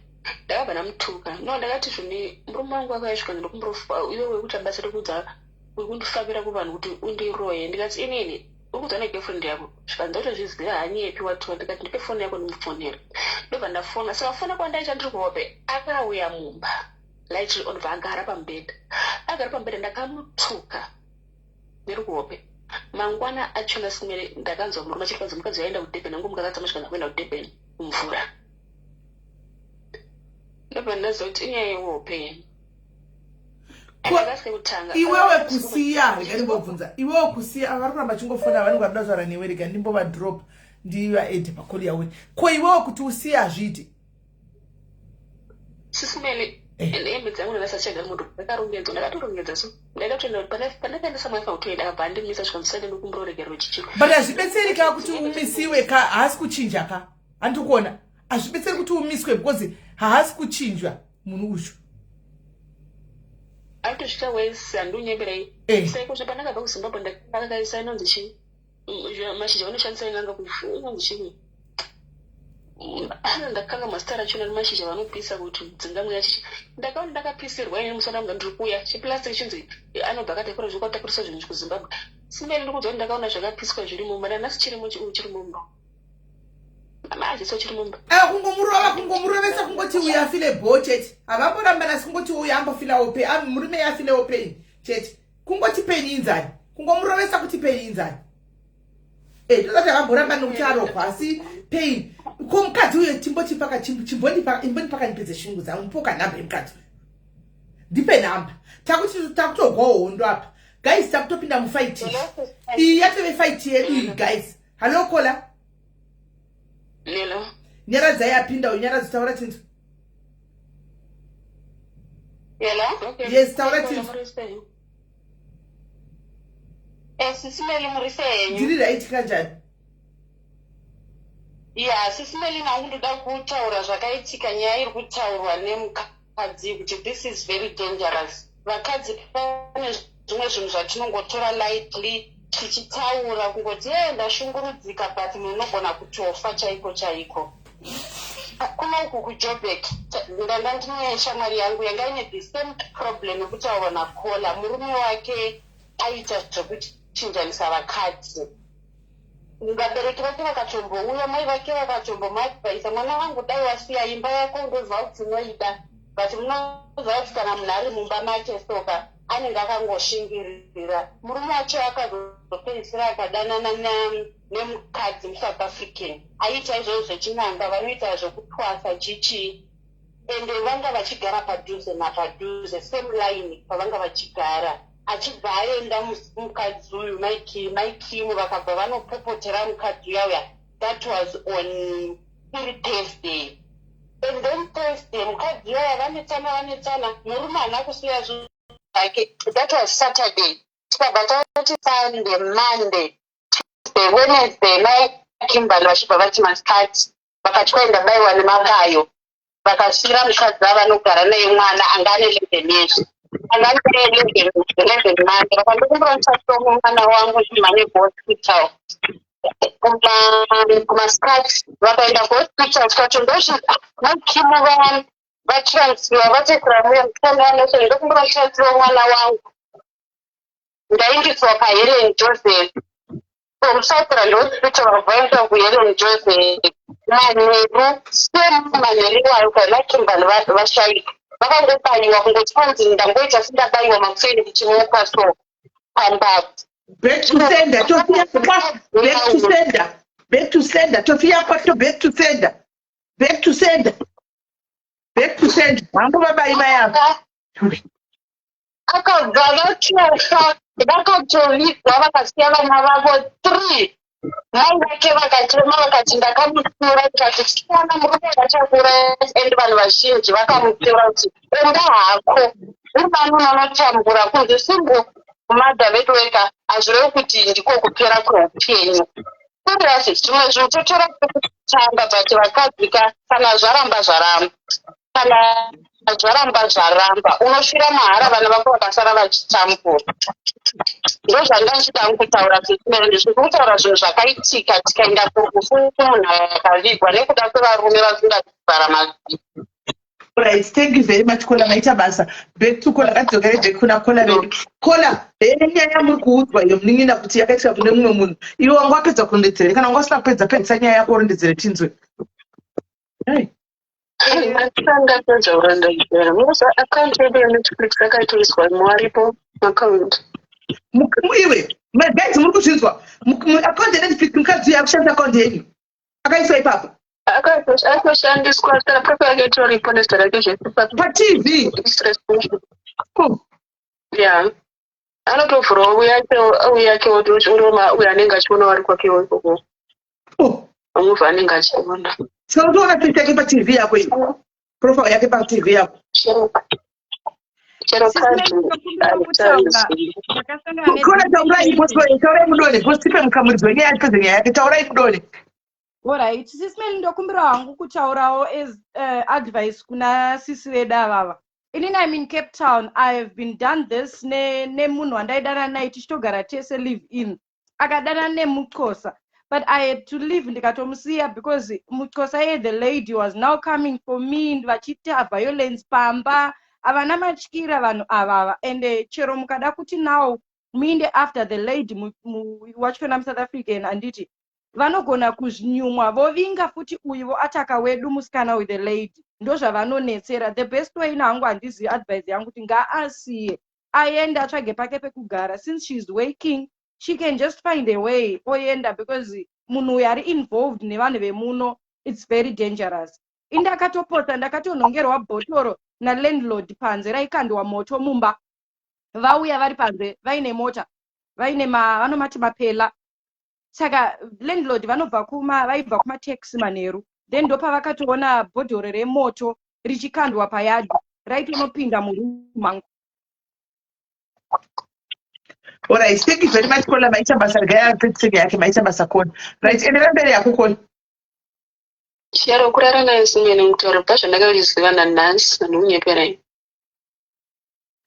ndakabva ndamutuka no ndakati zvoni murume wangu akauya zvikanzi ndokumbofa iwe wekuita basa rekuudza wekundifambira kuvanhu kuti undiroye ndikati inini uri kuudza negirlfriend yako zvikanzi ndotozviziva hanyepi watiwa ndikati ndipe foni yako ndimufonere ndobva ndafona saka fona kwandaita ndiri kuhope akauya mumba light on bva agara pamubhedha agara pamubhedha ndakamutuka ndiri kuhope mangwana achona simere ndakanzwa murume achiti kwanzi mukadzi waenda kuDurban angu mukakatsamwa zvikanzi akuenda kuDurban kumvura ndobva ndaziva kuti inyaya yehope. Iwewe kusiya rega ndimbobvunza iwewe kusiya vari kuramba chingofona vanenge varikuda kutaura newe rega ndimbovadrop ndivaedhe pacall yawe ko iwewe kuti usiye hazviiti. Sisimele. And hembe dzangu ndakasachagara moto, ndakarongedzwa, ndakatorongedza. So ndaida kutoenda pandakaendesa mwana kutoenda, akabva andimisa, zvikanzi ndikumbura chichi. But hazvibetseri ka kuti umisiwe ka, haasi kuchinja ka. Handikuona, hazvibetseri kuti umiswe because haasi kuchinjwa munhu uyu. Atosvika wese, handiunyemberai. Saiko pandakabva kuZimbabwe, ndakakaisa inonzi chii, mashizha vanoshandisa in'anga, inonzi chii, ndakanga mazita rachona, nemashizha vanopisa kuti dzingamweya chichi. Ndakaona ndakapisirwa ini musana mga ndiri kuuya chiplastic chinzi anobva akatakura zvokatakurisa zvinhu kuZimbabwe. Simene ndikuudza kuti ndakaona zvakapiswa zviri mumba, nanhasi chirimo, chiri mumba, maziso chiri mumba. Kungomurova, kungomurovesa, kungoti uyu afile bho chete. Havamboramba nasi, kungoti uyu ambofilawo pain, murume afilewo pain chete. Kungoti pain inzani, kungomurovesa kuti pain inzani. Tozati havamboramba nokuti arohwa, asi pain. Ko mukadzi uyo timbotipaka, imbondipaka ndipedze shungu dzangu. Mupoka nhamba yemukadzi uyu, ndipe nhamba. Takuti takutogwawo hondo apa, guys, takutopinda mufight iyi, yatove fight yedu iyi, guys. Hallo, caller. Hello. Nyaradzai apinda uyu. Nyaradzi, taura chinzu. Hello? Yes, taura chinzu. Sisi Meli, muri sei? Ndiri right, kanjani? Ya, Sisi Meli, nangu ndoda kutaura zvakaitika, nyaya iri kutaurwa nemukadzi, kuti this is very dangerous. Vakadzi, pane zvimwe zvinhu zvatinongotora lightly, tichitaura kungoti, "E, ndashungurudzika," but munhu unogona kutofa chaiko chaiko. Kunoku kuJobek ndanga ndine shamwari yangu yanga ine the same problem yekutaurwa nacaller. Murume wake aita zvekuchinjanisa vakadzi. Vabereki vake vakatombouya, mai vake vakatombomuadvaisa, "Mwana wangu, dai wasiya imba yako, ndoziva kuti unoida." But munoziva kuti kana munhu ari mumba make soka, anenge akangoshingirira. Murume wacho akazopedzisira akadanana nemukadzi muSouth African aiita izvozvo zvechin'anga, vanoita zvekutwasa chichii, ende vanga vachigara padhuze napadhuze, same line pavanga vachigara. Achibva aenda mukadzi uyu, maikimu vakabva vanopopotera mukadzi uya uya. That was on iri Thursday, and then Thursday mukadzi uyaya vanetsana, vanetsana, murume haana kusiya zvinhu zvake. That was Saturday. Tikabva tati Sunday, Monday, Tuesday, Wednesday, maiKimberly vachibva vati masikati vakatwaenda bayiwa nemabayo, vakasiyira mukadzi avanogara naye mwana anga ane 11 years, anga ane 11 months. Vakandokumbura musasomo mwana wangu chimhanye kuhospital kumasikati. Vakaenda kuhospital, tikati ndozvi maikimu vatransfer, vatekura muya musikana wanoso, ndokumbura mutransfer mwana wangu, ndaindiswa paHelen Joseph from Southland Hospital. Vabvaendwa kuHelen Joseph manheru, same manheru iwayo kana Kimberly vashaika. Vakangobayiwa, kungoti kwanzi ndamboita sindabayiwa makuseni kuchimuka so pambabvu. Back to sender, tofia kwa, back to sender, back to sender, tofia kwa to, back to sender, back to sender, back to sender. Hangu vabayi mayavo. Akabva vatofa, vakatovigwa, vakasiya vana vavo three. Mai vake vakachema, vakati, "Ndakamutsiura, tikati tichiona murume vachakura." And vanhu vazhinji vakamutsiura kuti, "Enda hako, uri mani unonotambura kunzi single mother veduweka, hazvirevi kuti ndiko kupera kweupenyu." Serious, zvimwe zvinhu totora kutamba, but vakadzi ka, kana zvaramba zvaramba, kana zvaramba zvaramba, unosvira mahara, vana vako vakasara vachitambura. Ndozvanga ndichida kutaura. Ndizviri kutaura zvinhu zvakaitika, tikaenda kurufu, munhu akavigwa nekuda kwevarume vasingavhara mazino. Right, thank you very much, caller. Maita basa. Back to caller. Ngatidzokere back kuna caller vedu. Caller, nyaya yamuri kuudzwa iyo, munin'ina, kuti yakaitika kune mumwe munhu, iwe wanga wapedza kurondedzere? Kana wanga usina kupedza, pedzisa nyaya yako, urondedzere tinzwe. Hey. Ndapedza kurondedzera. Musa akaunti yedu yeNetflix akaitoiswa mwaripo akaunti. Iwe maguys, muri kuzvinzwa? Akaunti yeNetflix, mukadzi uyu akushandisa akaunti yenyu, akaiswa ipapo. Akatoshandiswa, kana profile yake itoripo nezita rake zvese. PaTV? Oh. Ya, anotovhurawo uyake uyo anenge achiona wari kwakewo ikoko. Oh. Amuvha anenge achiona. Saka utoona face yake paTV yako iyo? Profile yake paTV yako. Chero Sisi kadhi. ndinokumbira kutaura, ndakasangana Kona, taurai, taurai mudone, posipe mukamuridzo wenyaya, tipedze nyaya yake. Taurai mudone. Alright, Sisi Meli, ndokumbira hangu kutaurawo as advice kuna sisi vedu avava. Inini I'm in Cape Town. I have been done this nemunhu wandaidana naye, tichitogara tese, live in, akadana nemuXhosa, but I had to leave, ndikatomusiya because muXhosa iye, the lady was now coming for me, vachiita violence pamba. Havana matyira vanhu avava, and chero mukada kuti now muinde after the lady wachona muSouth African, handiti vanogona kuzvinyumwa, vovinga futi uyu, voataka wedu musikana with the lady. Ndozvavanonetsera. The best way nangu, handizivi, advice yangu kuti ngaasiye, aende atsvage pake pekugara. Since she is working, she can just find a way oenda, because munhu uyu ari involved nevanhu vemuno, it's very dangerous. Indakatopota, ndakatonhongerwa bhotoro nalandlord panze, raikandwa moto mumba, vauya vari panze vaine mota, vaine vanomati mapela. Saka landlord vanobva kuma, vaibva kumataxi manheru, then ndopavakatoona bhodhoro remoto richikandwa payadhi, raitonopinda murumu mangu. Alright, thank you very much, Kola. Maita basa. Regai apedzise nyaya yake. Maita basa, Kola. Right, enderera mberi yako, Kola. Chero kurara naye simene, mutauro bva zvandakariziva nanhasi, handikunyeperai.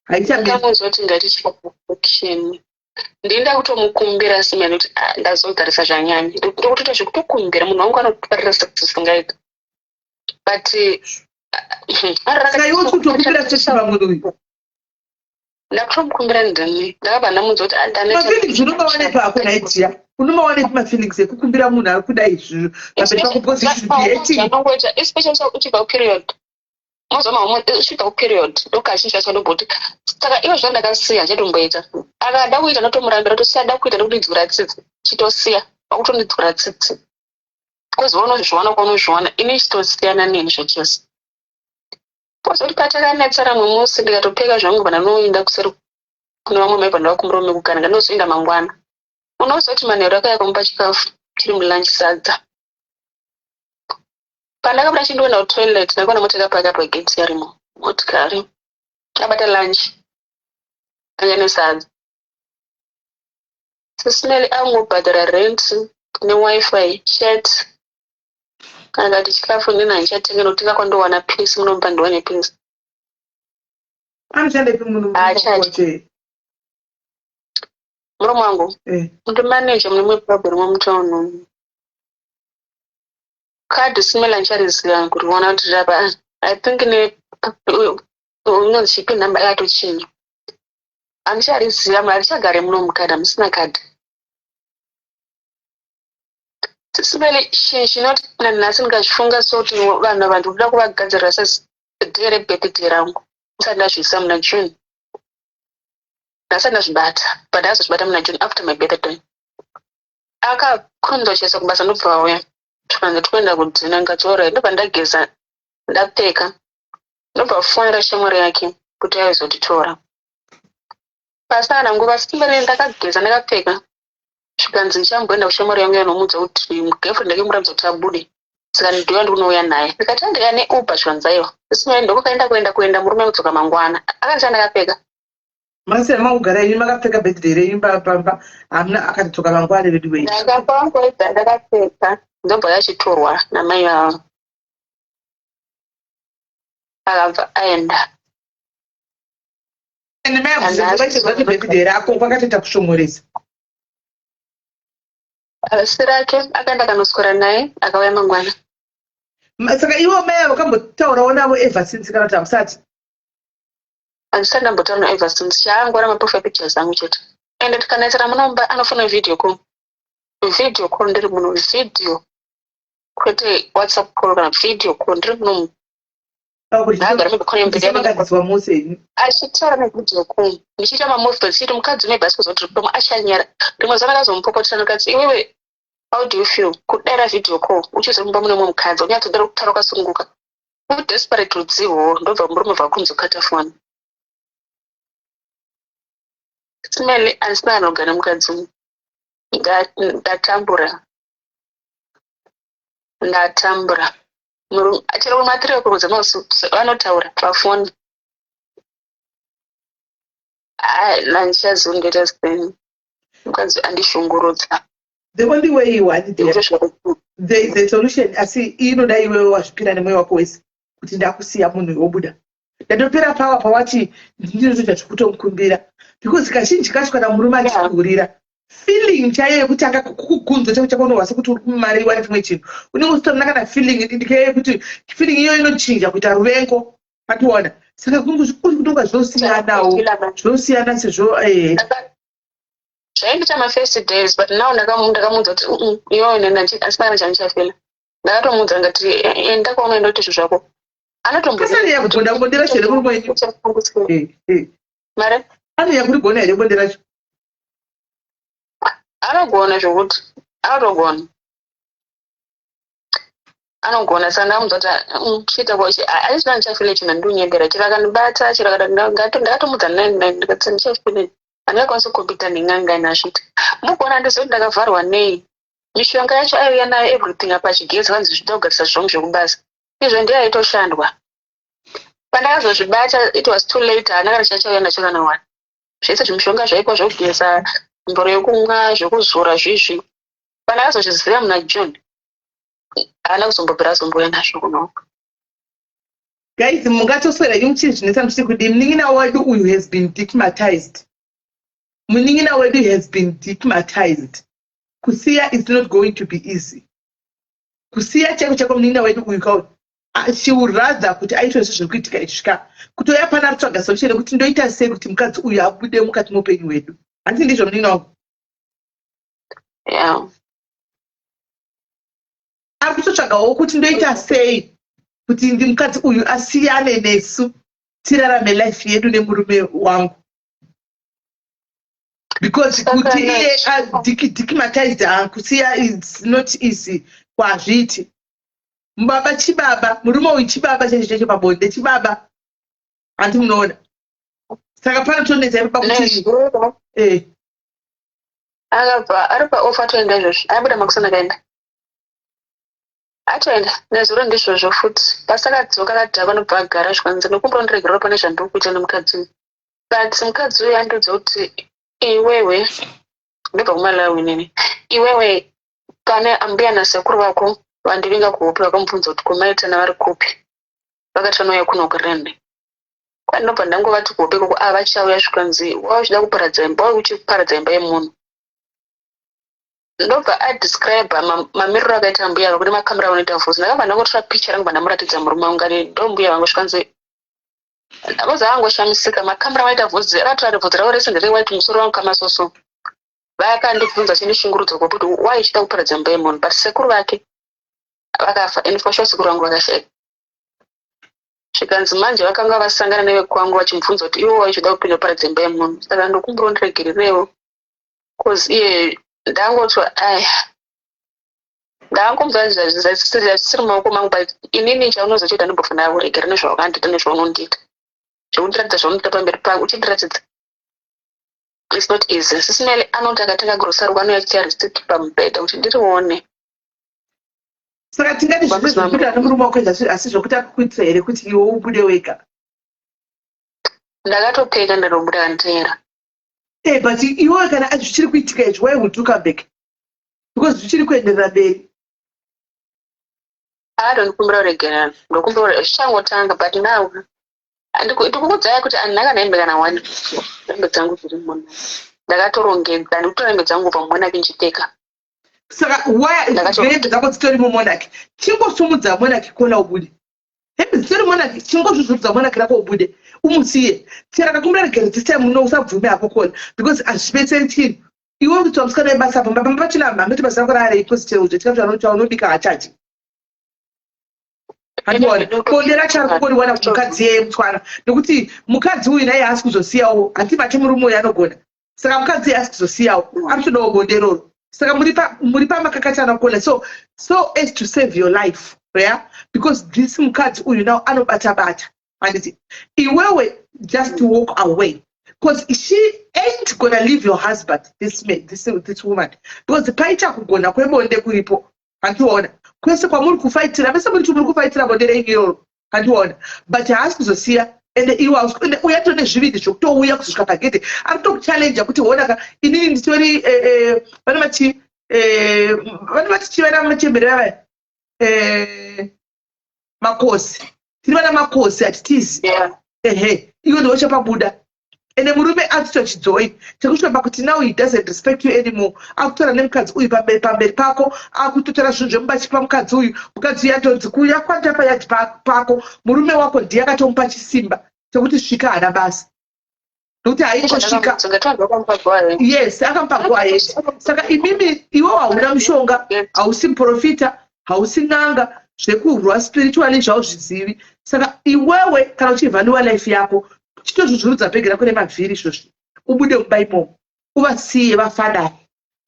Haichamiri. Ndakangonzwa kuti ngatichiaction, ndinda kutomukumbira simene kuti, "Ah, ndazogarisa zvanyanya." Ndikutoita zvekutokumbira munhu wangu anokufarira sezisingaita, but Saka iwe uri kutokumbira sex pamunhu uyu? Ndakutomukumbira ndini, ndakabva ndamunzwa kuti, "Ah, ndaneta." Mafeelings unomawanepi ako naidziya? Unomawanepi mafeelings ekukumbira munhu ari kuda izvizvo pamberi pako? Because you should be hating. Zvanongoita, especially uchibva kuperiod, mazuva mamwe uchibva kuperiod, ndokazhinji kacho ndomboti, saka ivo zvandakasiya handichatomboita. Akada kuita ndotomurambira, tosiya. Ada kuita ndokundidzura tsitsi, chitosiya, wakutondidzura tsitsi, because waunozviwana kwaunozviwana, ini chitosiyana neni zvachose. Pozoti patakanetsana mumwe musi, ndikatopfeka zvangu, pandanoenda kuseri kune vamwe mai, pandava kumurume kugara, ndanozoenda mangwana. Unozoti manheru akauya kumupa chikafu chiri mulunch, sadza. Pandakabuda chindoenda kutoilet, ndakaona mota yakapaka pageti, yarimo motikari, abata lunch anga nesadza. Sisimeli angobhadhara rent neWi-Fi shirt. Kana kati chikafu nini handichatenga, nokutenga kwandowana peace munomupa, ndiwane peace. Anoshandepi munhu? Haachadi. Murume wangu ndimaneja mune mumwe pub rimwe mutauni. Kadhi simela handichariziva kuriona kuti rapa, I think ne unonzi chipi, nhamba yakatochinja, handichariziva. Handichagare muno mukadhi, hamusina kadhi. Sisimeli, chinhu chinoti nanhasi ndikazvifunga soti vanhu ava ndikuda kuvagadzirira seday rebirthday rangu, ndisati ndazviisa muna June, ndasati ndazvibata, but ndakazozvibata muna June after my birthday. Akakurumidza kuchiisa kubasa, ndobva auya, tikanzi tikuenda kudhina. Ndikati alright. Ndobva ndageza, ndapfeka, ndobva fonera shamwari yake kuti aizotitora. Pasina kana nguva, simbele, ndakageza, ndakapfeka, zvikanzi ndichamboenda kushamwari yangu yanomuudza kuti girlfriend yake muratidza kuti abude, saka ndiuya ndikunouya naye. Ndikati andika neUber. Zvikanzi aiwa. Simbele, ndokwakaenda kuenda kuenda, murume kudzoka mangwana, akandisiya ndakapfeka. Makasiyana, makugara inyu makapfeka birthday renyu pamba, hamuna, akatodzoka mangwana vedu wei. Ndakapangoedza ndakapfeka, ndobva yachitorwa namai vavo, akabva aenda. Ende mai akuti birthday rako kwakatoita kushomoresa. Asi rake akaenda akanoswera naye, akauya mangwana. Saka ivo mai avo vakambotaurawo navo ever since, kana kuti hamusati? Handisati ndambotaura na ever since. Chaangora maprofile pictures angu chete. Ende tikanetsera munomba, anofona video call, video call ndiri muno, video kwete WhatsApp call kana video call, ndiri munomu. Ndagara mibikona yemberi yake. Makadziswa mose henyu. Achitaura nevideo call, ndichiita mamovements, chiti mukadzi une bhasi kuzoti rikutomo achanyara. Rimwe zuva ndakazomupopotera, ndikati, "Iwewe, how do you feel kudaira video call uchizi mumba mune mumwe mukadzi, unyatsodera kutaura wakasununguka?" Udesperate rudzihwo. Ndobva murume bva kunzokata foni. Simeli, handisina kana kugara nemukadzi uyu. Ndatambura, ndatambura. Chero kuma 3 o'clock dzemausiku vanotaura pafoni. Ai, nandichazivi ndoita sei. Mukadzi andishungurudza. The only way you want it, Ndikutosvika there is a solution, asi inoda iwewe wazvipira nemwoyo wako wese kuti ndakusiya munhu, wobuda. Ndatopera pawa pawati ndinotoita zvekutomukumbira, because kazhinji kacho kana murume achikuhurira, feeling chaiyo yekutanga kukunzwa chako chako, unohwa sekuti uri kumariwa nechimwe chinhu. Unenge usitorina kana feeling yekuti feeling iyoyo inochinja kuita ruvengo pationa. Saka kuri kutonga zvinosiyanawo, zvinosiyana sezvo Zvaindiita mafirst days, but now ndakamuudza kuti, iwewe asina kana chandichafeela." Ndakatomuudza ngati, "Enda kwaunoenda, uite zvinhu zvako." Kasari yakugona bonde racho here murume wenyu? Mare. Anonyanya kurigona here bonde racho? Anogona zvokuti anotogona, anogona. Saka ndakamudza kuti, chiita aisina ndichafeele chinhu, handiunyembera. Chero akandibata, chero ndakatomudza 9:9, ndikati ndichafeele, handingakwanisi kucompeta nen'anga inazvita. Mugona handizivi kuti ndakavharwa nei. Mishonga yacho aiuya nayo, everything apa achigeza, vanzi zvichida kugadzisa zvongu zvekubasa. Izvo ndiye aitoshandwa. Pandakazozvibata, it was too late. Haana kana chachauya nacho kana one. Zvese zvimishonga zvaipa, zvokugeza, mboro yekumwa, zvekuzora, zvizvi, pandakazozviziva muna June, haana kuzombobvira azombouya nazvo kunoko. Guys, mungatoswera imi muchizvinetsa muchiti kudii. Munin'ina wedu uyu has been stigmatized. Munin'ina wedu has been stigmatized. Kusiya is not going to be easy. Kusiya chaiko chaiko munin'ina wedu uyu kauri, she would rather kuti aitwe zvo zviri kuitika izvi kutoya pana rutsvaga solution yekuti ndoita sei kuti mukadzi uyu abude mukati meupenyu hwedu. Handiti ndizvo, munin'ina wangu? Yeah. Ari kutotsvagawo kuti ndoita sei kuti ndi mukadzi uyu asiyane nesu, tirarame life yedu nemurume wangu, because kuti iye stigmatized, kusiya is not easy. Kwazviiti baba chibaba, murume uyu chibaba chaicho chaicho pabonde, chibaba. Handi munoona? Saka panotonetsa ipapa kuti Akabva ari paoff, atoenda izvozvi. Abuda makusana, akaenda, atoenda nezuro. Ndizvozvo futi, pasakadzoka akadhakwa, nobva agara. Zvikanzi, "Nokumbura undiregerera pane zvandiri kuita nemukadzi uyu." But mukadzi uyu andiudza kuti, "Iwewe, ndobva kuMalawi nini, iwewe pane ambuya nasekuru vako vandivinga kuhope, vakamubvunza kuti kumaitana vari kupi, vakati vanouya kuno kurende kwandinobva. Ndangovati kuhope ikoko avachauya." Zvikanzi, "Wava uchida kuparadza imba, wava uchiparadza imba yemunhu." Ndobva adescribe mamiriro akaita mbuya ava kune makamera vanoita vhudzi. Ndakabva ndangotora picha rangu, bva ndamuratidza murume wangu, ngati ndo mbuya vangu. Zvikanzi, voza vangoshamisika, makamera vanoita vhudzi, akatora bvudzi ravo rese nderewhite, musoro wangu kamasoso. Vakandibvunza chindishungurudza kuti wai ichida kuparadza imba yemunhu, but sekuru vake vakafa, and for sure sekuru vangu vakashaika. Zvikanzi manje vakanga vasangana nevekwangu vachimubvunza kuti iwo waichida kupinda kuparadza imba yemunhu, saka ndokumbura undiregererewo, cause iye ndangoti aya ndangomudza zvisiri mumaoko mangu, but inini chaunozochiita, ndimbofanira kuregera nezvawakandiita, nezvaunondiita, zvekundiratidza zvaunoita pamberi pangu uchindiratidza. It's not easy. Sis Melly anoti akatenga grocery, anouya receipt pamubhedha kuti ndirione. Saka tingati zvese zvekuita nemurume wako asi zvokuti akukuitira here kuti iwe ubude wega? Ndakatopeka, ndatobuda kanditeera. But iwewe kana zvichiri kuitika izvi, why would you come back? Because zvichiri kuenderera mberi. Akatondikumbira kuregerana. Ndokumbira zvichangotanga, but now ndikukudzai kuti handina kana hembe kana one. Hembe dzangu dziri muna, ndakatorongedza, ndikutora hembe dzangu kubva mumonaki ndichipfeka. Saka hembe dzako dzitori mumonaki, chingosumudza monaki kona ubude. Hembe dzitori monaki, chingozvuzvurudza monaki rako ubude, umusiye. Chero akakumbira regero this time, uno usabvume hako kona, because hazvibetseri chinhu. Iwe kuti wamusikana webasa, pamba pamba pachina hameti basa rako raarei, because chero chikafu chaunobika hachachi handiona. Bonde racho ari kungoriwana kumukadzi yeye mutswana, nekuti mukadzi uyu naye haasi kuzosiyawo. Handibate murume uyu anogona, saka mukadzi uyu haasi kuzosiyawo, ari kutodawo bonde iroro. Saka muri pamakakatana kona, so as to save your life, yeah, because this mukadzi uyu now anobata bata. Handiti iwewe just walk away, because she ain't gonna leave your husband, this, man, this woman, because paita kugona kwebonde kuripo. Handiona Kwese kwamuri kufaitira, vese muri muri kufaitira bonde renyu iroro, handiona, but haasi kuzosiya. Ende iwe ende uya tone zvivindi zvekutouya kuzosvika pagedhe, ari kutokuchallenja kuti honaka, inini nditori vane mati vane vati chivana machembere vavaya makosi, tiri vana makosi, hatitizi. Ehe, iwe ndiwe chapabuda. Ende murume akuita chidzoi chekusvika pakuti now he doesn't respect you anymore. Akutora nemukadzi uyu pamberi pako, akutotora zvinhu zvemumba achipa mukadzi uyu. Mukadzi uyu atonzi kuuya kwanda payadhi pako. Murume wako ndiye akatomupa chisimba chekuti svika, haana basa nokuti haingosvika. Yes, akamupa go ahead. Saka imimi, iwe hauna mushonga, hausi muprofita, hausi n'anga, zvekurwa spiritually zvauzvizivi. Saka iwewe kana uchivhaluwa life yako, chitozvuzvurudza bhegi rako remavhiri izvozvi, ubude mumba imomo, uvasiye vafadai,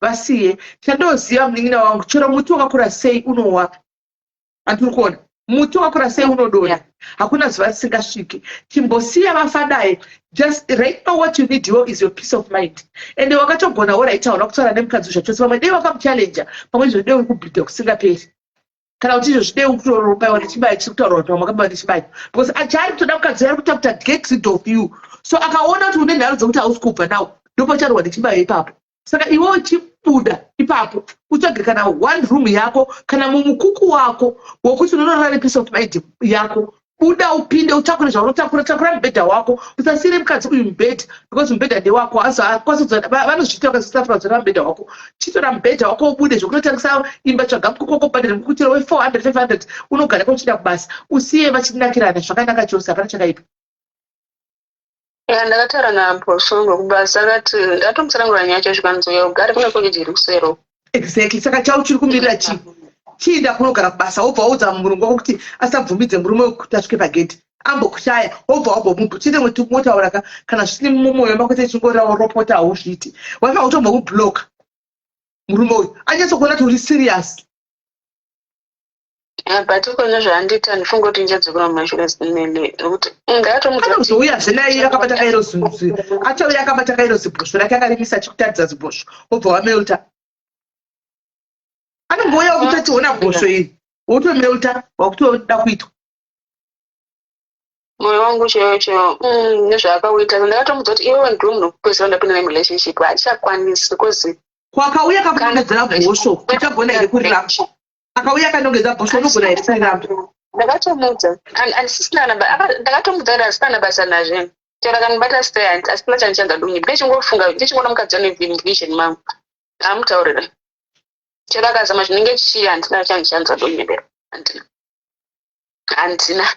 vasiye. Chandoziva, munin'ina wangu, chero muti wakakura sei unowa. Andiri kuona muti wakakura sei unodonha. Hakuna zuva risingasviki. Chimbosiya vafadai. Just right now, what you need iwo is your peace of mind. Ende wakatogona, alright, hauna kutaura nemukadzi zvachose. Pamwe dei wakamuchallenja, pamwe izvo dei uri kubhidha kusingaperi, kana kuti izvo zvidei kutorobaiwa nechibayo chiri kutaurwa kuti vamwe vakabaiwa nechibayo, because chaari kutoda mukadzi ari kuita kuti get rid of you. So akaona kuti une nharo dzekuti hausi kubva nawo, ndopacharwa nechibayo ipapo. Saka iwe uchibuda ipapo, utsvage kana one room yako kana mumukuku wako wokuti unonorara nepeace of mind yako. Buda, upinde, utakure zvaunotakura. Takura mubhedha wako, usasiyire mukadzi uyu mubhedha, because mubhedha ndewako. Vanozviita vakazosafura zora mubhedha wako. Chitora mubhedha wako ubude zvekunotarisa imba. Tsvaga mukuku wako, ubhadhare mukuku chero we400, 500, unogara kwauchida kubasa, usiye vachinakirana zvakanaka chose. Hapana chakaipa. Ya, ndakataura naposongo kubasa, akati ndatomusanangura nyaya yacho, zvikanzi ugare kune college iri kusero. Exactly. Saka chau chiri kumirira chii? Chiinda kunogara kubasa, wobva waudza murungu wako kuti asabvumidze murume kuti asvike pagedhi, ambokushaya, wobva wambomubu chine motaura ka. Kana zvisiri mumwoyo mako, techingorirawo ropota, hauzviiti. Waifa utombomubloka murume uyu, anyatsokuona kuti uri serious. But ukona zvaandiita, ndifunga kuti ndichadzokera mumashure zimene, nekuti ndakatomudza. Anozouyazve naye akabata kairo, achauya akabata kairo zibhosvo rake, akarimisa achikutaridza zibhosvo, wobva wamelta. Anongouya kutationa bhosvo iri, wotomelta, wakutoda kuitwa. Mwoyo wangu chaiwo chaiwo nezvaakauita. Ndakatomudza kuti iwewe ndiwe munhu wekupedzisira ndapinda nemurelationship, hatichakwanisi because Kwakauya kakunongedzera bhosvo, uchagona here kuriramba? Akauya akanongedza bhosvo, unogona here kuriramba? Ndakatomudza ndakatomudza kuti asina basa nazvo, chero akanibata sei, asina chandichanza dunyi. Ndichingofunga, ndichingoona mukadzi ane vision mangu, amutaurira chero akazama zvinenge chii, handina chandichanza dunyebera, handina, handina,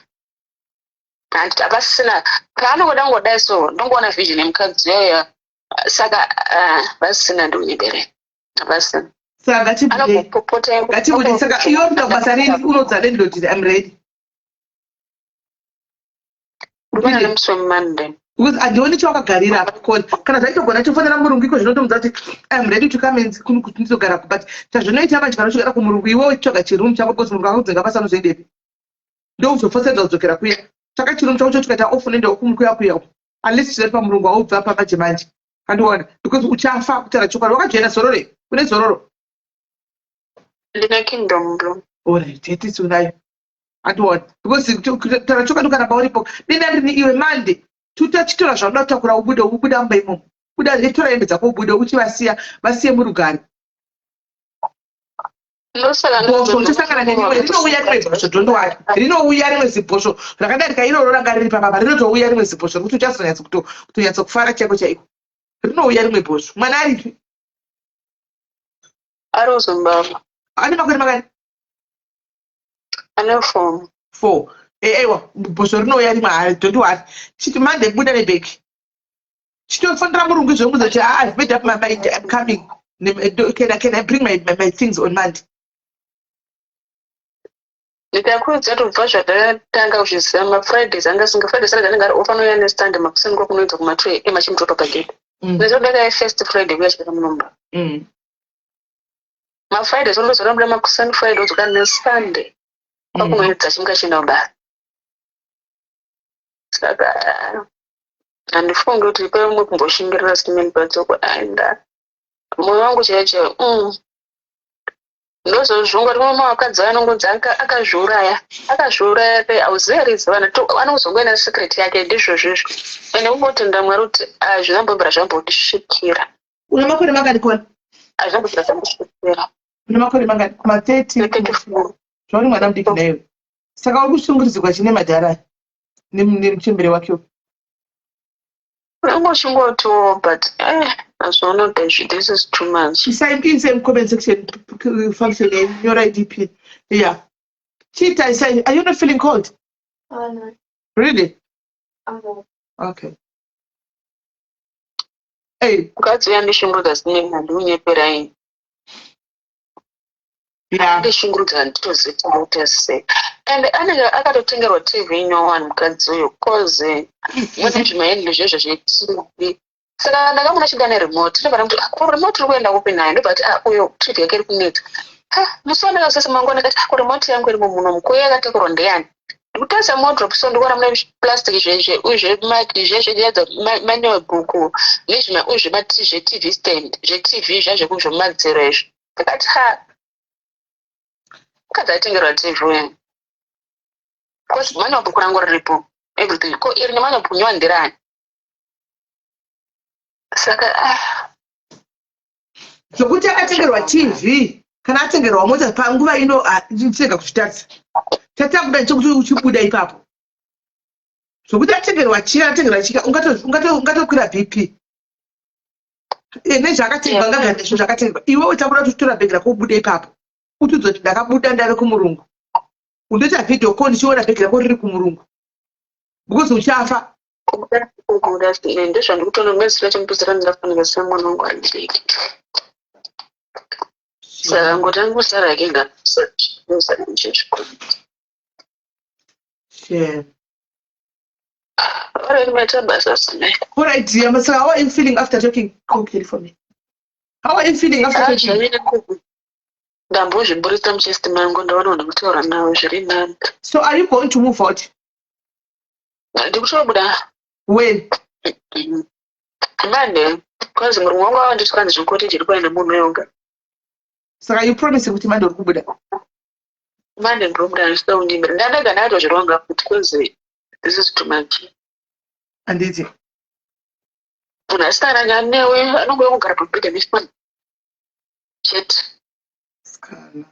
hapasisina. Paanongoda ngodai so, ndongoona vision yemukadzi uyoyo. Saka vasina, ndiunyebere, hapasina. Saka ngatibude, ngatibude. Saka iwe kuita basa reni, unodza landlord, "I'm ready." Ndikuona nemusi weMonday. Because handioni chawakagarira apa kona. Kana zvaitogona, chofanira murungu iko zvinotomudza kuti "I'm ready to come and kuti ndizogara." But chazvinoita manje, kana uchigara kumurungu, iwe uchitsvaga chiroom chako, because murungu akakudzinga basa, unozoendepi? Ndokuzofosedza kudzokera kuya. Tsvaka chiroom chako chochikaita off, unoendawo kuya kuya uko. At least chizati pamurungu haubva pamanje manje, handiona, because uchafa. Kutaura chokwadi, wakajoina Zororo, une Zororo? Ndine Kingdom Blue. Alright, hatisi unayo, handiona, because kutaura chokwadi, ukaramba uripo, denda rini iwe. Mande tuta, chitora zvaunoda kutakura, ubude, ubuda mumba imomo. Buda, tora hembe dzako ubude, uchivasiya, vasiye murugare. Bhosvo uchasangana nerimwe, rinouya rimwe bhosvo, don't worry. Rinouya rimwe zibhosvo rakadarika iroro ranga riri papapa. Rinotouya rimwe zibhosvo rekuti uchazonyatsa kutonyatsa kufara chaiko chaiko. Rinouya rimwe bhosvo. Mwana aripi? Ari kuZimbabwe. Ane makore makani? Ane 4. 4. Aiwa, bhosvo rinouya rimwe hari, don't worry. Chiti Mande buda nebhegi, chitofanira murungu izvomudza kuti, "Ah, I've made up my mind, I'm coming. Can I bring my things on Monday?" Ndikakuudza kuti kubva zvatatanga kuzviziva, maFridays anga asinga, Friday, Saturday anenge ari off. Anouya neSunday makuseni, kwakunoedza kuma2 am, achimutopa pagate. Ndozodaka first Friday kuya chipeka munomba. MaFridays unozorambira makuseni Friday, odzoka neSunday kwakunoedza, chimuka chienda kubasa. Saka handifungi kuti pamwe kumboshingirira simeni padzoko aenda. Mwoyo wangu chaiyo chaiyo. Ndozozvunga rimwe mavakadzi vanongonzi akazviuraya, akazviuraya pe auziva vana anozongoenda secret yake. Ndizvozvizvo, ende kungotenda Mwari kuti hazvinambobvira zvambondisvikira. Une makore mangani kona? Hazvinambobvira zvambondisvikira. Une makore mangani? Kuma 30? 34. Zvauri mwana mudiki naiwe, saka uri kushungurudzirwa chine madhara nemuchembere wake. Ungochingoti, but azvionoda izvi, this is too much. Isai mucomment section function yenyora idp. Yeah, chita isai. Are you not feeling cold? Oh, no. Really? I'm not. Okay, hey. Mukadzi uya ndishungurudza sinei, handiunyeperai. Andishungurudza, handitozivi kuti sei, and anenge akatotengerwa TV nyowani mukadzi uyu, cause mune zvimaendlo zvezvo zveTV. Saka ndakamuona achida neremote, ndobva ndamuti, "Ko remote iri kuenda kupi nayo?" Ndobva ati, "Ah, uyo TV yake iri kunetsa." Ha, musi wandakazosesa mangwana ndakati, "Ko remote yangu irimo munomu, ko yakatekerwa ndeyani?" Ndikutarisa muwardrobe, so ndikuona mune plastic zvezvedza manotebook nezvima zveTV stand, zveTV zvazvekuzvomadziro izvi. Ndakati, "Ha, mukadzi aitengerwa TV uyu, because manotebook rangu riripo, everything. Ko iri nemanotebook nyowani nderani?" Saka ah. Zvokuti akatengerwa TV kana atengerwa mota panguva ino, chirega kuzvitarisa. Chatakuda chekuti uchibuda ipapo. Zvokuti atengerwa chii, atengerwa chika, ungatokwira BP nezvaakatengwa. Ngagare nezvo zvakatengwa. Iwe utakuda kuti uchitora bhegi rako ubude ipapo, utiudze kuti ndakabuda, ndave kumurungu. Undoita video call ndichiona bhegi rako riri kumurungu, because uchafa. Kubuda ndezvandikutoona mezira chemupedzera, ndingafanira semwana wangu ari mudiki, saka ngoti angosara ake ngazvikuru. Shame. Alright, maita basa, Sinai. All right, dear. So how are you feeling after talking? Okay, for me. How are you feeling after talking? Ndambozviburitsa muchest mangu, ndaona vanhu kutaura navo zviri nani. So are you going to move out? Ndikutobuda. When? Monday, because murume wangu avanditi zvikuti ndiri kuenda nemunhu yonga. Saka you promise kuti Monday uri kubuda? Monday ndinobuda, handisida kundimbira. Ndandega ndatozvironga futi, cause this is too much. Handiti? Munhu asina kana newe, anongouya kugara pamubhedha nefoni chete. Sikana.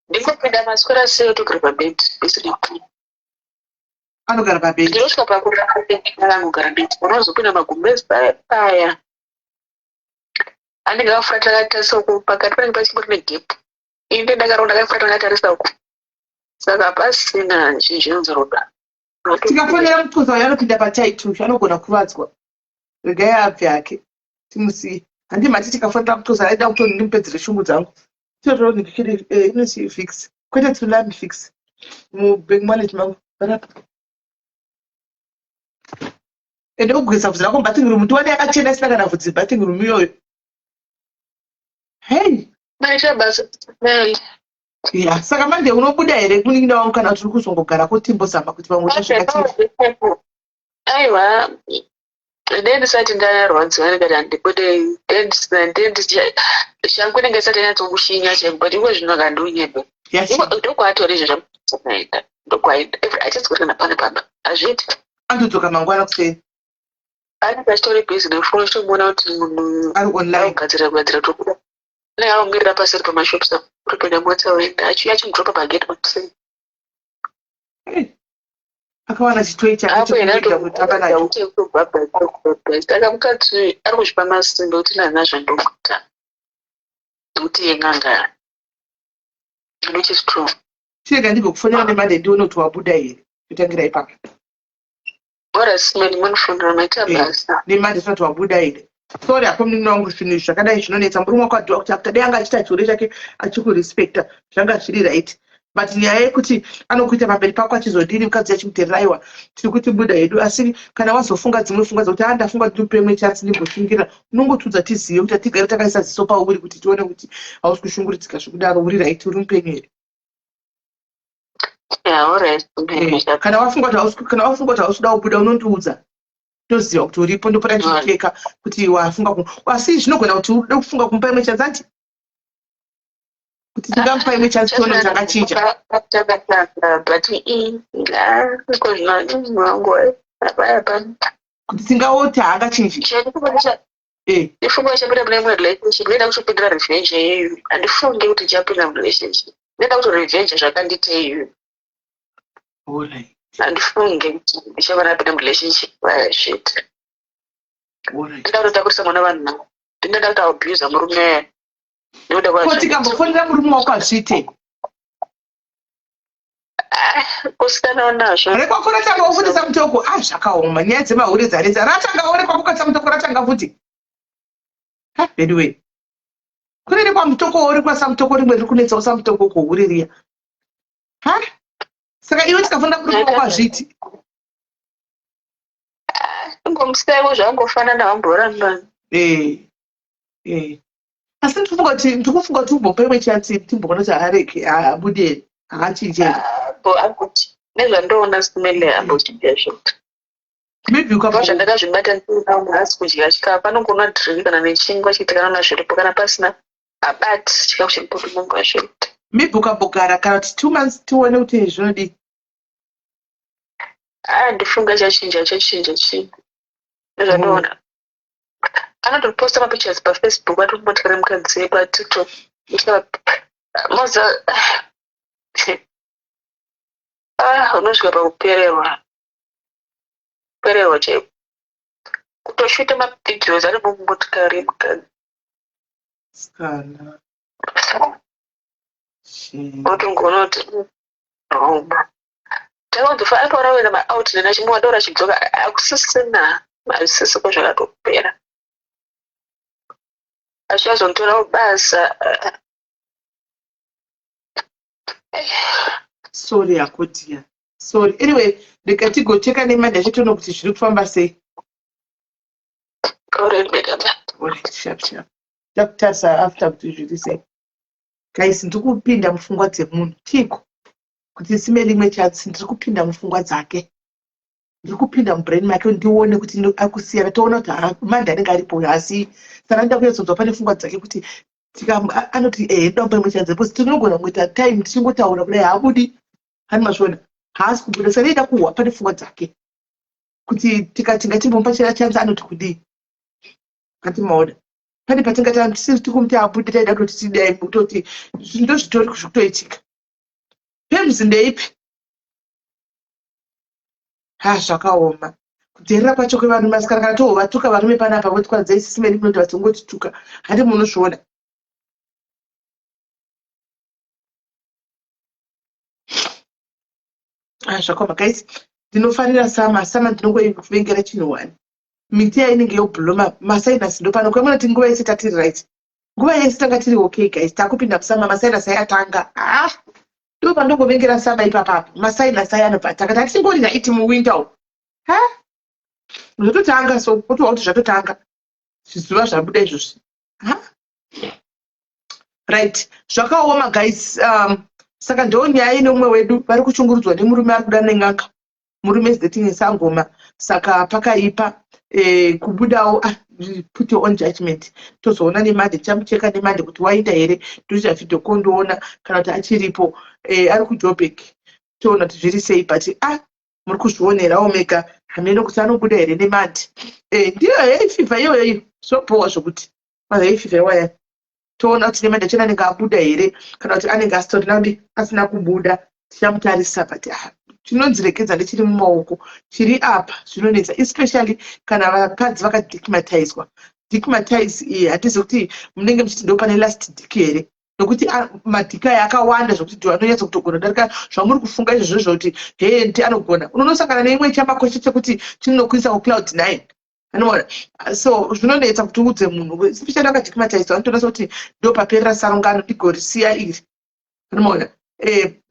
Ndingopinda maswera sei, otogara pabhedhi isina. Anogara pabhedhi? Ndinosvika pakurara angogara bhedhi, unozopinda magumbezi paya paya anenge akafurata akatarisa uku, pakati panenge pachimbori negap, ini ndakaronda akafurata akatarisa uku, saka pasina chinhu chinonzi roda. Tikafonera muxhosa uyo anopinda pataitu, anogona kuvadzwa. Regai abve hake, timusiye. Handi mati tikafonera muxhosa aida kutoni ndimupedzere shungu dzangu. Inoti Vicks, kwete Tulami, Vicks mubank wallet mangu varapa. Ende ugeza bvudzi rako mubathing room, tiwane yakachena isina kana bvudzi bathing room iyoyo. Hei. Maita basa, Mel. Ya, saka manje unobuda here, munin'ina wangu, kana kuti uri kuzongogara kotimbozama kuti vamwe tasvika tiri? Aiwa, dei ndisati ndarwadziwa ndikati handibude, shangu inenge isati yanyatsokushinya chaiko, but iko zvino kandiunyebe. Ndokwatori izvo zvamuaenda, ndokwaenda achidzi kuti kana pane pamba hazviiti. Andodzoka mangwana kuseni. Anenge achitori busy nefoni, chitomuona kuti munhu ari online. Kugadzira kugadzira tokuda anenge akamirira paseri pamashops apo, kutopinda mota oenda, achiuya achimudropa pagate makuseni. Hey, akawana chitoi chake Apo ena chekuita kutamba nacho. Saka mukadzi ari kuzvipa masimba kuti nana zvandokuita nekuti yen'anga, which is true. Chirega ndimbokufonera neMonday, ndione kuti wabuda here, totangira ipapo. Orasmani, munofonera, maita basa. NeMonday tinoti wabuda here. Sorry apo, munin'ina wangu, zvinhu izvi zvakadai zvinonetsa. Murume wako adhiwa kuti akuti dai anga achiita chihure chake achikurespecta, zvanga zviri right, but nyaya yekuti anokuita pamberi pako achizodini, mukadzi achimuterera. Aiwa, tiri kuti buda hedu, asi kana wazofunga dzimwe pfungwa dzekuti a ndafunga kuti ndimupe imwe chance ndimboshingirira, unongotudza tizive kuti atigare takaisa ziso pauri kuti tione kuti hausi kushungurudzika zvekudaro, uri right, uri mupenyu here. Yeah, alright. Kana wafunga kuti hausi kuda kubuda, unondiudza, toziva kuti uripo. Ndopota ndichicheka kuti wafunga asi zvinogona kuti ude kufunga kumupa imwe chance, anti. Kuti tingamupa imwe chance, tione kuti angachinja. But iko wangu hapana. Kuti tingaoti haangachinji? Ndifunga chapinda mune imwe relationship, ndoida kutopindira revenge iyoyo. Handifungi kuti chapinda murelationship, ndoida kutorevenge zvakandiita iyoyo. Handifungi kuti ndichava napinda murelationship, shit. Ndinoda kutotakurisa mwana vanhu navo, ndinoda kuti abusa murume, ndoda. Ko tikambofonera murume wako, hazviite? Kusikanawo nazvo. Rekwako ratanga kufundisa mutoko. A, zvakaoma, nyaya dzemahure dzanetsa. Ratangawo rekwako kasamutoko, ratanga futi. Ha, anyway, kune rekwamutoko, rekwasamutoko rimwe riri kunetsawo samutoko kuhure riya. Ha, saka iwe tikafonera murume wako, hazviiti? Ingomusiyaiwo, zvangofanana, vamboramba. Asi ndikufunga kuti umbopa imwe chance, timboona kuti haareke, haabude, haachinje. Nezvandoona, simele ambochinja zvokuti Maybe Ngo zvandakazvibata, ndinoona haasi kudya chikafu, anongonwa drink kana nechingwa chete. Kana zviripo, kana pasina habati chikafu chiripo, tinonga zvokuti. Maybe ukambogara kana kuti 2 months, tione kuti zvinodii. A, ndifunga chachinja, chachinja chii nezvandoona, anotoposta mapictures paFacebook atori motikari mukadzi, paTikTok moza. Ah, unosvika pakupererwa, pererwa chaiko, kutoshuta mavideos ari mumotikari yemukadzi. Sikana. Unotongoona kuti roma takanzofa apaona kuenda maout nena chimwe wadora chidzoka, hakusisina, hazvisisiko, zvakatopera. Achazonditora basa. Sorry hako dear, sorry. Anyway, rega tigocheka nemandi achitoona kuti zviri kufamba sei. Alright, madam. Alright, sharp sharp. Takutarisa after kuti zviri sei. Guys, ndiri kupinda mupfungwa dzemunhu chiko kuti sime rimwe chance. Ndiri kupinda mupfungwa dzake, ndiri kupinda mubrain make, ndione kuti akusiyana. Toona kuti mandi anenge aripo asi saka ndida kunyatsonzwa pane pfungwa dzake kuti anoti ehe, ndoda kupa imwe chance, because tinogona kungoita time tichingotaura kudai, haabudi. Hani mazviona, haasi kubuda. Saka ndaida kuhwa pane pfungwa dzake kuti tikati ngatimbomupa chance, anoti kudii. Ati maona pane patingati tisiri tikumuti abude, taida kutoti tidai, kutoti ndozvitori zvikutoitika pemzi ndeipi. Ha, zvakaoma kudherera kwacho kwevarume. Asi kana tohovatuka varume panapa, votikwanzai sisimeni, munoti vazongotituka, handi munozviona? Ah, zvakaoma guys. Ndinofarira summer. Summer ndinongoivengera chinhu one, miti yainenge yobloma, masinus. Ndopano kwemona ti nguva yese tatiri right, nguva yese tanga tiri okay. Guys, takupinda musummer, masinus ayatanga. Ah, ndo pandongovengera summer ipapapo, masinus aya anobva atanga. Tatingori right muwinter umu, ha, zvatotanga. So kutova kuti zvatotanga, zvizuva zvabuda izvozvi. Ha, right, zvakaoma guys. Saka ndo nyaya ine umwe wedu vari kushungurudzwa nemurume ari kuda nen'anga. Murume is dating sangoma, saka pakaipa. Kubudawo, ah, put your own judgment. Tozoona nemande, tichamucheka nemande kuti waenda here, toita video call ndoona kana kuti achiripo. Ari kuJobek, toona kuti zviri sei. But ah, muri kuzvionerawo mega, hameno kuti anobuda here nemande. Ndiyo hay fever iyoyo iyo, zvobowa zvokuti mahay fever iwaya. Toona kuti nemande achona anenge abuda here kana kuti anenge asitorina, asina kubuda. Tichamutarisa. But ah, chinonzi regedza ndechiri mumaoko chiri apa, zvinonetsa, especially kana vakadzi vakadicmatizwa. Dicmatize iyi, hatizi kuti munenge muchiti ndo pane last dick here, nokuti madhiki aya akawanda zvokuti ndo anonyatsa kutogona kudarika zvamuri kufunga izvozvo zvokuti hee, ndi anogona. Unonosangana neimwe chamakosha chekuti chinokuisa kucloud nine, anoona. So zvinonetsa kuti uudze munhu, especially akadicmatizwa, anotoonasa kuti ndo paperera sarungano, ndigorisiya iri, anoona,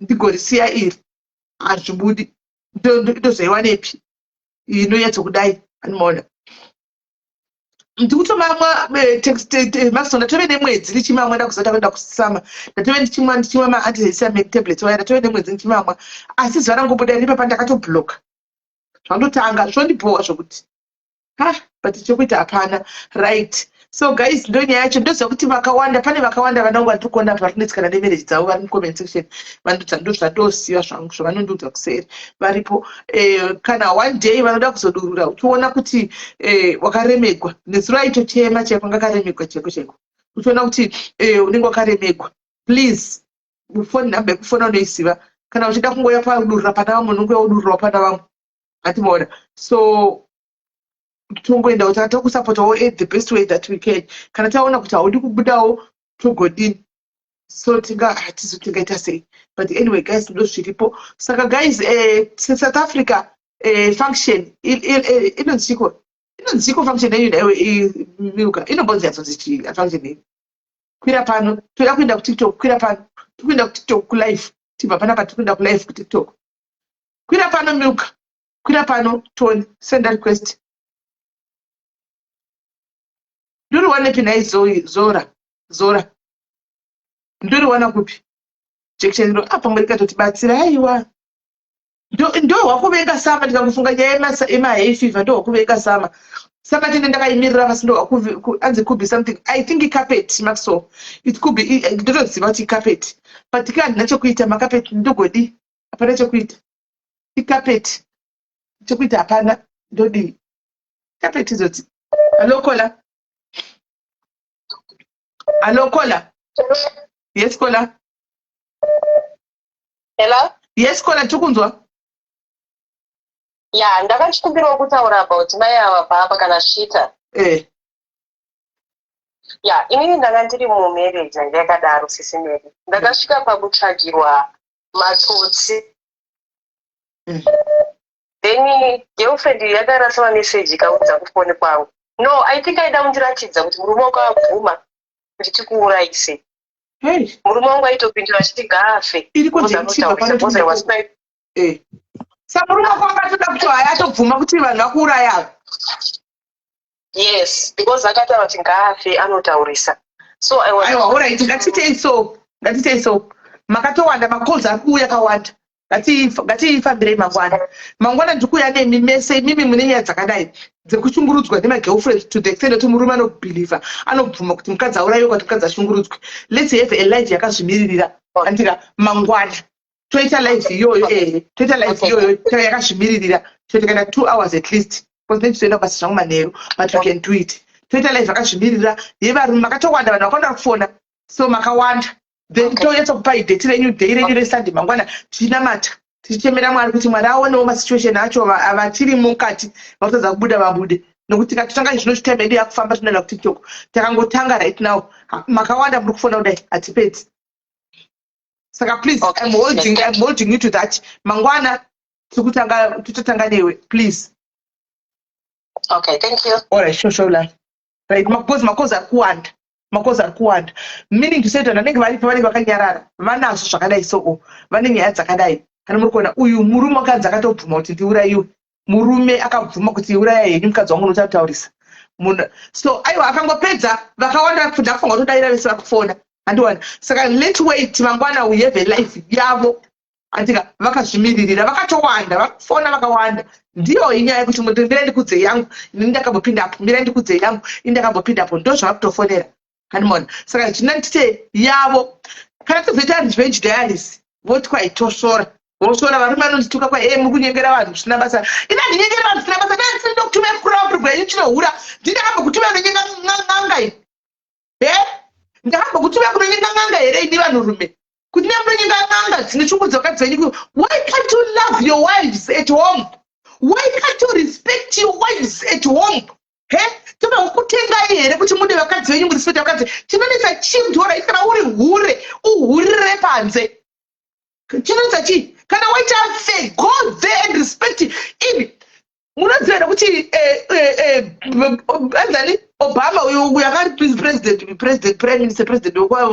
ndigorisiya iri, hazvibudi, ndozoiwanepi inonyatsokudai, anomaona. Ndikutomamwa Maxon, ndatove nemwedzi ndichimamwa. Ndakuzota kuenda kusummer, ndatove ndichimwa maantihistamine tablets waya, ndatove nemwedzi ndichimamwa. Asi zuva rangobuda ripapa, ndakatobloka, zvandotanga zvondibhowa zvokuti. Ha, but chokuita hapana. Right, so guys, ndo nyaya yacho. Ndoziva kuti vakawanda, pane vakawanda vanangu vandiri kuona vari kunetsekana nemarriage dzavo vari mucomment section. Vandoudza, ndo zvandoziva zvangu, zvavanondiudza kuseri varipo. Kana one day vanoda kuzodurura, uchiona kuti wakaremegwa nezuro, aitochema chaiko, anga akaremegwa chaiko chaiko, uchiona kuti unenge wakaremegwa, please, phone number yekufona unoiziva. Kana uchida kungoya padurura pana vamwe, unongoya udururawo pana vamwe, hatimaona. So tongoenda takusapotawo the best way that we can. Kana taona kuti haudi kubudawo, togodini? So tinga hatizo tingaita sei? But anyway guys, ndo zviripo. Saka guys, South Africa function inonziko, inonziko function yenyu milka inombonzi yatsonzi chii function yenyu? Kwira pano, toda kuenda kuTikTok. Kwira pano, tikuenda kuTikTok kulive. Tibva panapa, tikuenda kulive kuTikTok. Kwira pano, Milka, kwira pano. Tony, send a request. Ndoriwanepi nhai? Zora, Zora, ndoriwana kupi jekisheni ro? Apa pamwe rikatotibatsira. Aiwa, ndohwakuvenga sama. Ndikakufunga nyaya yemahay fever, ndohwakuvenga sama saka tine ndakaimirira pasi. Anzi could be something, I think icarpet maxo, it could be. Ndotoziva kuti icarpet, but ka handina chekuita. Macarpet ndogodi, hapana chekuita. Icarpet, chekuita hapana. Ndodii? Carpet idzodzi. Hello caller, hello caller. Yes caller. Hello? Yes caller, tikunzwa. Ya, ndakachikumbirawo kutaura about mai ava papa kana zvichiita. Ya, inini ndanga ndiri mumarriage yanga yakadaro, Sisi Mary. Ndakasvika pakutsvagirwa matsotsi. Then girlfriend yakarasa mameseji, ikaudza kufoni kwangu. No, I think aida kundiratidza kuti murume wako abvuma kuti tikuurayise. Hey. Murume wangu aitopindura achiti ngaafe. Iri kunzi pano. Sa murume wako akatoda kuti haya, atobvuma kuti vanhu vakuuraya ava? Yes, because akataura kuti ngaafe, anotaurisa. So I was Aiwa, alright, ngatitei so, ngatitei so. Makatowanda, macalls ari kuuya akawanda. Ngatiifambirei mangwana. Mangwana ndiri kuuya nemi mese imimi mune nyaya dzakadai dzekushungurudzwa nemagirlfriend, to the extent kuti murume anobhilivha, anobvuma kuti mukadzi aurayiwe, kuti mukadzi ashungurudzwe. Let's have a live yakazvimiririra, andika? Mangwana toita live iyoyo. Ehe, toita live iyoyo yakazvimiririra. Toita kana 2 hours at least, because nechitoenda kubasa zvangu manheru, but we can do it. Toita live yakazvimirira yevarume. Makatowanda, vanhu vakawanda kufona, so makawanda. Then tonyatsa kupai date renyu, day renyu reSunday mangwana, tichinamata, tichichemera Mwari kuti Mwari aonewo masituation acho. Vachiri mukati vakutadza kubuda, vabude, nokuti tikatotanga zvino, time yedu yakufamba, tinoenda kuTikTok. Takangotanga right now, makawanda muri kufona kudai, hatipedzi. Saka please, I'm holding you to that. Mangwana tikutanga, tototanga newe, please. Okay, thank you. Alright, sure sure la. Right, because macalls ari kuwanda, macalls ari kuwanda, meaning to say kuti vanenge varipo vanenge vakanyarara, vanazvo zvakadai. Soo vane nyaya dzakadai. Kana muri kuona uyu murume wakanzi akatobvuma kuti ndiurayiwe, murume akabvuma kuti uraya henyu mukadzi wangu, unotautaurisa munhu. So aiwa, akangopedza, vakawanda ndakufanga kutodayira vese vakufona, handiwana. Saka let wait mangwana, we have a live yavo, andika? Vakazvimiririra, vakatowanda, vakufona vakawanda. Ndiyo inyaya yekuti munhu, mirai ndikudzei yangu, ini ndakambopindapo, mirai ndikudzei yangu, ini ndakambopindapo. Ndo zvavakutofonera, hanimona. Saka zvina ndite yavo. Kana tozoita revenge diaries, voti kwaitosvora, vosvora varume vanondituka kwa e muri kunyengera vanhu zvisina basa. Ina handinyengeri vanhu zvisina basa. Dai ndokutumai kuraupurwa yenyu chinohura. Ndindakambokutumai unonyenga n'anga iyi e ndakambokutumai kunonyenga n'anga here ini, vanhurume, kuti nemunonyenga n'anga dzinochungudza vakadzi venyu? Why can't you love your wives at home? Why can't you respect your wives at home? He, toda kukutengai here kuti mude vakadzi venyu, murespect vakadzi? Chinonetsa chii kuti ora kana uri hure, uhurire panze? Chinonetsa chii? Kana waita fe, go there and respect ini. Munoziva here kuti anzani Obama uyu, uyu akari president, president, prime minister, president wekwa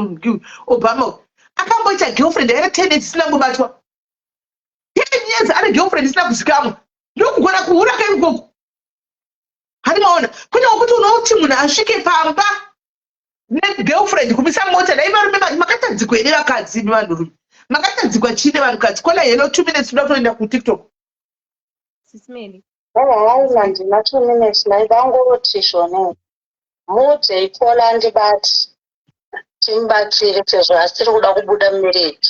Obama, akamboita girlfriend yaita 10 years isina kubatwa? 10 years ane girlfriend isina kuzikamwa. Ndokugona kuhura kaikoko, hani maona? Kwete kuti unoti munhu asvike pamba negirlfriend, kumisa mota. Dai varume makatadzikwa here? Vakadzi nevanhurume makatadzikwa chii nevanhukadzi? Caller, hello, 2 minutes, toda kutoenda kuTikTok. Sisi Meli. Aiwa, handina 2 minutes. Ndaingoti zvone muudze ikola andibati, timubatsire sezvo asiri kuda kubuda mumarriage.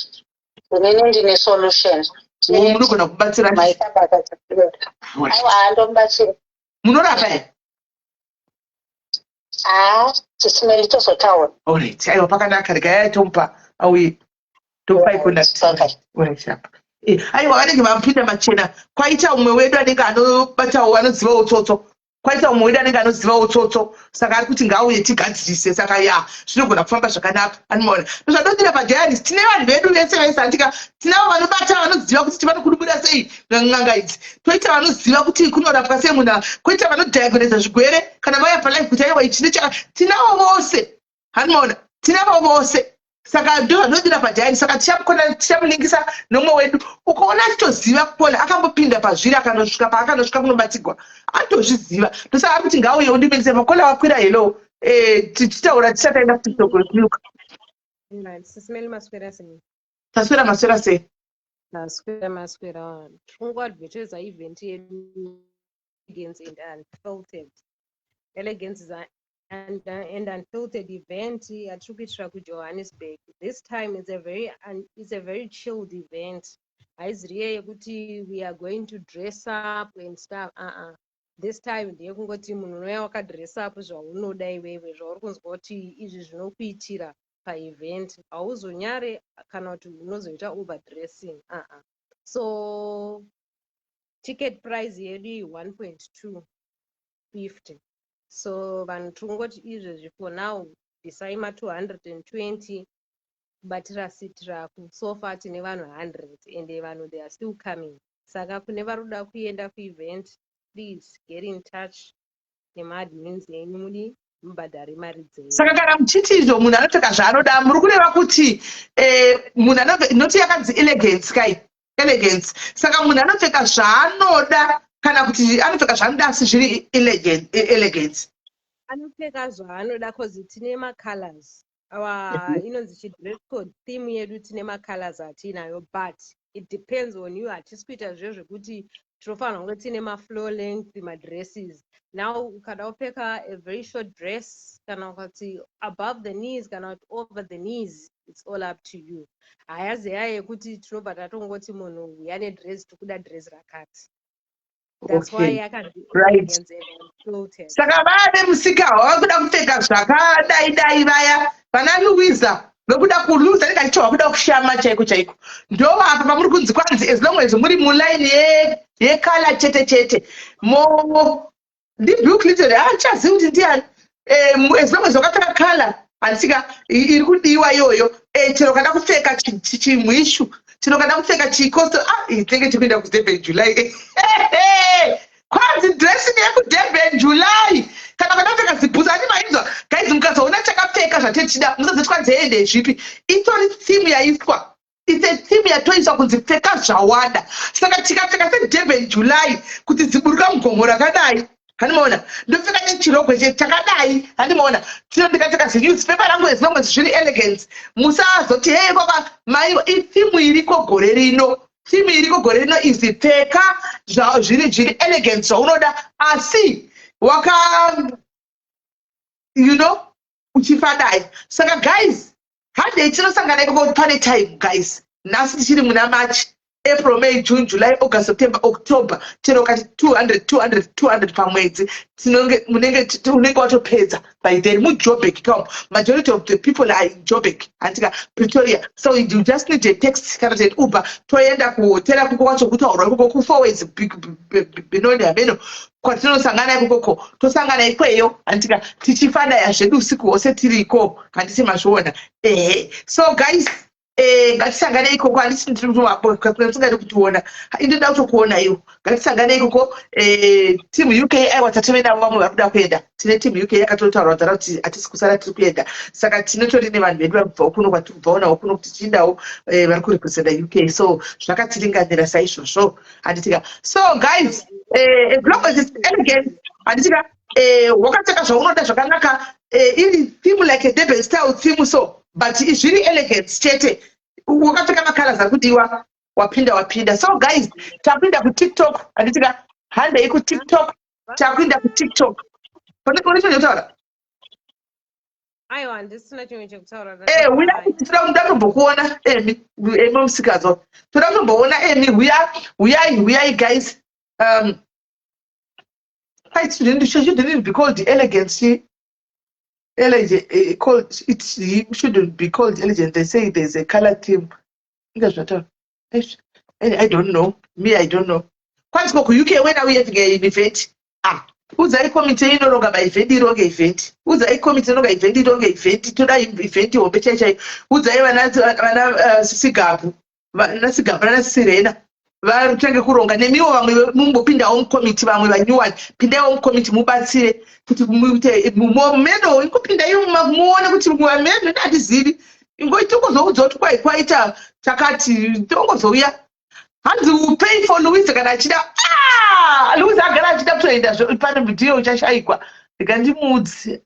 Inini ndine solution. Munogona kubatsira? Maita basa. Aiwa, handomubatsira. Munorapa here? Haa, tisimeli, tozotaura. Alright, aiwa, pakanaka. Regai tomupa auye, tomupai contact. Alright, apa aiwa, vanenge vapinda machena. Kwaita umwe wedu anenge anobatawo, anozivawo tsotso. Kwaita umwe wedu anenge anozivawo tsotso, saka ari kuti ngauye tigadzirise. Saka ya, zvinogona kufamba zvakanaka. Anomaona ndozvadodira padiaries. Tine vanhu vedu vese vese, andika tinavo vanobata, vanoziva kuti tivanokudubura sei n'anga idzi. Toita vanoziva kuti kunorapwa sei munhu, koita vanodiagnosa zvigwere kana vauya palive kuti aiwa, ichi nechaka. Tinavo vose, hanimaona, tinavo vose. Saka ndo zvanodira padiary. Saka tichamulingisa nomumwe wedu. Ukaona achitoziva kupola, akambopinda pazviri, akanosvika paakanosvika kunobatsirwa, atozviziva. Ndosaka ari kuti ngauye undiminise makola wakwira. Hello, tichitaura tisati aenda kuTikTok milk. Sisimeli, maswera sei? Taswera, maswera sei? Maswera, maswera. Tiri event yedu, Elegance and Unfiltered, Elegance and Unfiltered event yatiri kuitira kuJohannesburg. This time it's a very chilled event. Haiziriye yekuti we are going to dress up and stuff. Uh-uh. This time ndeyekungoti munhu unouya wakadress up zvaunoda iwewe, zvauri kunzwa kuti izvi zvinokuitira paevent. Hauzonyare kana kuti unozoita overdressing, uh-uh. So ticket price yedu i1.2 50. So vanhu tirikungoti izvezvi, for now, bvisai ma220 kubatira seat rako. So far tine vanhu 100 ende vanhu, they are still coming. Saka kune vari kuda kuenda kuevent, please get in touch nemaadmins enyu, mudi mubhadhare mari dzenyu. Saka kana muchiti izvo munhu anopfeka zvaanoda, muri kureva kuti munhu noti yakanzi Elegance kai, Elegance, saka munhu anopfeka zvaanoda kana kuti anopfeka zvaanoda asi zviri elegance? Anopfeka zvaanoda, cause tine macolors. Our inonzi chidress code theme yedu, tine macolors atiinayo, but it depends on you. Hatisi kuita zviyo zvekuti tinofanira kunge tine mafloor length madresses. Now ukada kupfeka a very short dress, kana ukati above the knees, kana kuti over the knees, it's all up to you. Hayazi yaya yekuti tinobva tatongoti munhu uya nedress, tikuda dress rakati. That's why yakanzi Elegance and Unfiltered. Saka vaya vemusika vakuda kupfeka zvakadai dai, vaya vana Louisa vekuda kuluza anenge achitohwa kuda kushama chaiko chaiko, ndovapa pamuri kunzi kwanzi as long as muri muline yecolour chete chete. Mo ndiBill Clinton, haachazivi kuti ndiani. As long as wakapfeka colour, handisika iri kudiwa iyoyo, chero kada kupfeka chimwishu, chero kada kupfeka chikosto. Ah, tinenge tikuenda kuDurban July. Kwanzi dressing yekuDurban July, kana kada kupfeka zibhutsu ani. Mainzwa guys? Mukazoona chakapfeka zvatechida, musazoti kwanzi ende zvipi. Itori theme yaiswa. It's a theme yatoiswa kunzi pfeka zvawada. Saka tikapfeka seDurban July, kuti ziburuka mugomo rakadai, handimaona, ndopfeka nechirogwe chakadai, handimaona, tino ndikapfeka zinewspaper rangu, as long as zviri elegance, musazoti hei kwaka maiwa. Itheme iriko gore rino. Theme iriko gore rino izi pfeka zviri elegance zvaunoda, asi waka uchifadai. Saka guys, handei tinosangana ikoko. Pane time guys. Nhasi tichiri muna March, April, May, June, July, August, September, October. Chero ukati 200, 200, 200 pamwedzi, tinonge munenge unenge watopedza by then. MuJoburg come, majority of the people are in Joburg, handika, Pretoria. So you just need a taxi kana kuti an Uber, toenda kuhotera kuko kwacho kutaurwa ikoko kuFourways, Benoni, hameno kwatinosangana ikokoko. Tosangana ikweyo, handika, tichifadaya zvedu usiku hwose tiriko. Handiti mazviona? Ehe. So guys, ngatisangane ikoko. Handiti tingade kutiona, indoda kutokuona iwo. Ngatisangane ikoko. Team UK, aiwa, tatove navo vamwe vari kuda kuenda. Tine team UK yakatotaura kudhara kuti hatisi kusara, tiri kuenda. Saka tinotori nevanhu vedu vari kubvawo kuno, kwatiri kubvawo navo kuno kuti tichiendawo, vari kurepresenta UK. So zvakatiringanira saizvozvo, handitika? So guys, as long as it's elegant, handitika, wakapfeka zvaunoda zvakanaka, iri theme like a Durban style theme, so but zviri elegance chete, wakapfeka macolors ari kudiwa, wapinda, wapinda. So guys, tapinda kuTikTok, handitika? Handei kuTikTok, takuenda kuTikTok. Pane chekutaura? Aiwa, handisina chimwe chekutaura. Uya, toda kutombokuona, Emi. Emi musikazwa, toda kutomboona Emi. Uya, uyai, uyai guys. Right, shouldn't be called elegance. Elegant, called it shouldn't be called elegant. They say there's a color theme. Inga. I don't know. Me, I don't know. Kwanzi ko kuUK, when are we having an event? Ah, udzai komiti inoronga maevent ironge event. Udzai komiti inoronga event ironge event. Toda event hombe chai chai. Udzai vana Sigapu, vana Sigapu nana Sirena vatange kuronga. Nemiwo vamwe mumbopindawo mukomiti, vamwe vanyuwani pindaiwo mukomiti mubatsire kuti muite meno. Ingopindai muone kuti meno hatizivi, tongozoudza kuti kwai kwaita chakati, tongozouya. Hanzi will pay for Louise kana achida. Ah, Louise agara achida kutoenda, pane ndiyo uchashayikwa. Rega ndimuudze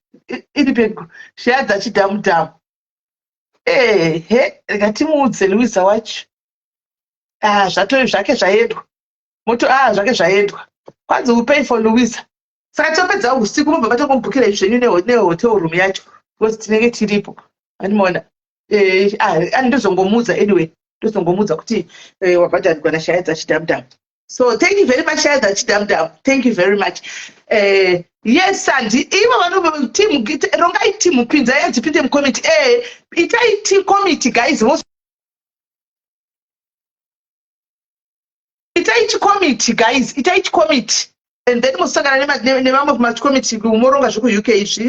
iri pedyo shaya dzachidhamudhamu. Ehe, rega timuudze Louise wacho. Ah, zvato zvake zvaendwa moto. Ah, zvake zvaendwa. Kwanzi will pay for Louisa. Saka topedza usiku, mobva matongomubhukira zvenyu nehotel room yacho because tinenge tiripo, andimaona. Ah, ndozongomuudza anyway, ndozongomuudza kuti wabhadharigwa nashaya dzachidhamudhamu. So thank you very much, shaya dzachidhamudhamu, thank you very much. Yes, sandi ivo vano team, rongai team, pinzai dzipinde mucommittee. Itai team committee guys, itai chicommittee guys, itai chicommittee and then mosangana nevamwe kumachikomiti moronga zvekuUK izvi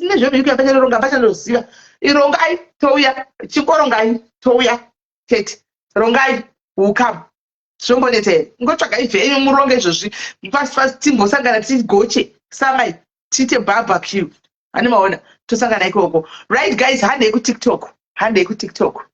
nezvemuUK. Pachanoronga, pachanoziva, irongai touya, chingorongai touya chete. Rongai, will come. Zvombonetsa here? Ngotsvagai venyu muronge izvozvi fast fast, timbosangana tigoche samai, tiite barbecue, hani maona, tosangana ikoko. Right guys, handei kuTikTok, handei kuTikTok.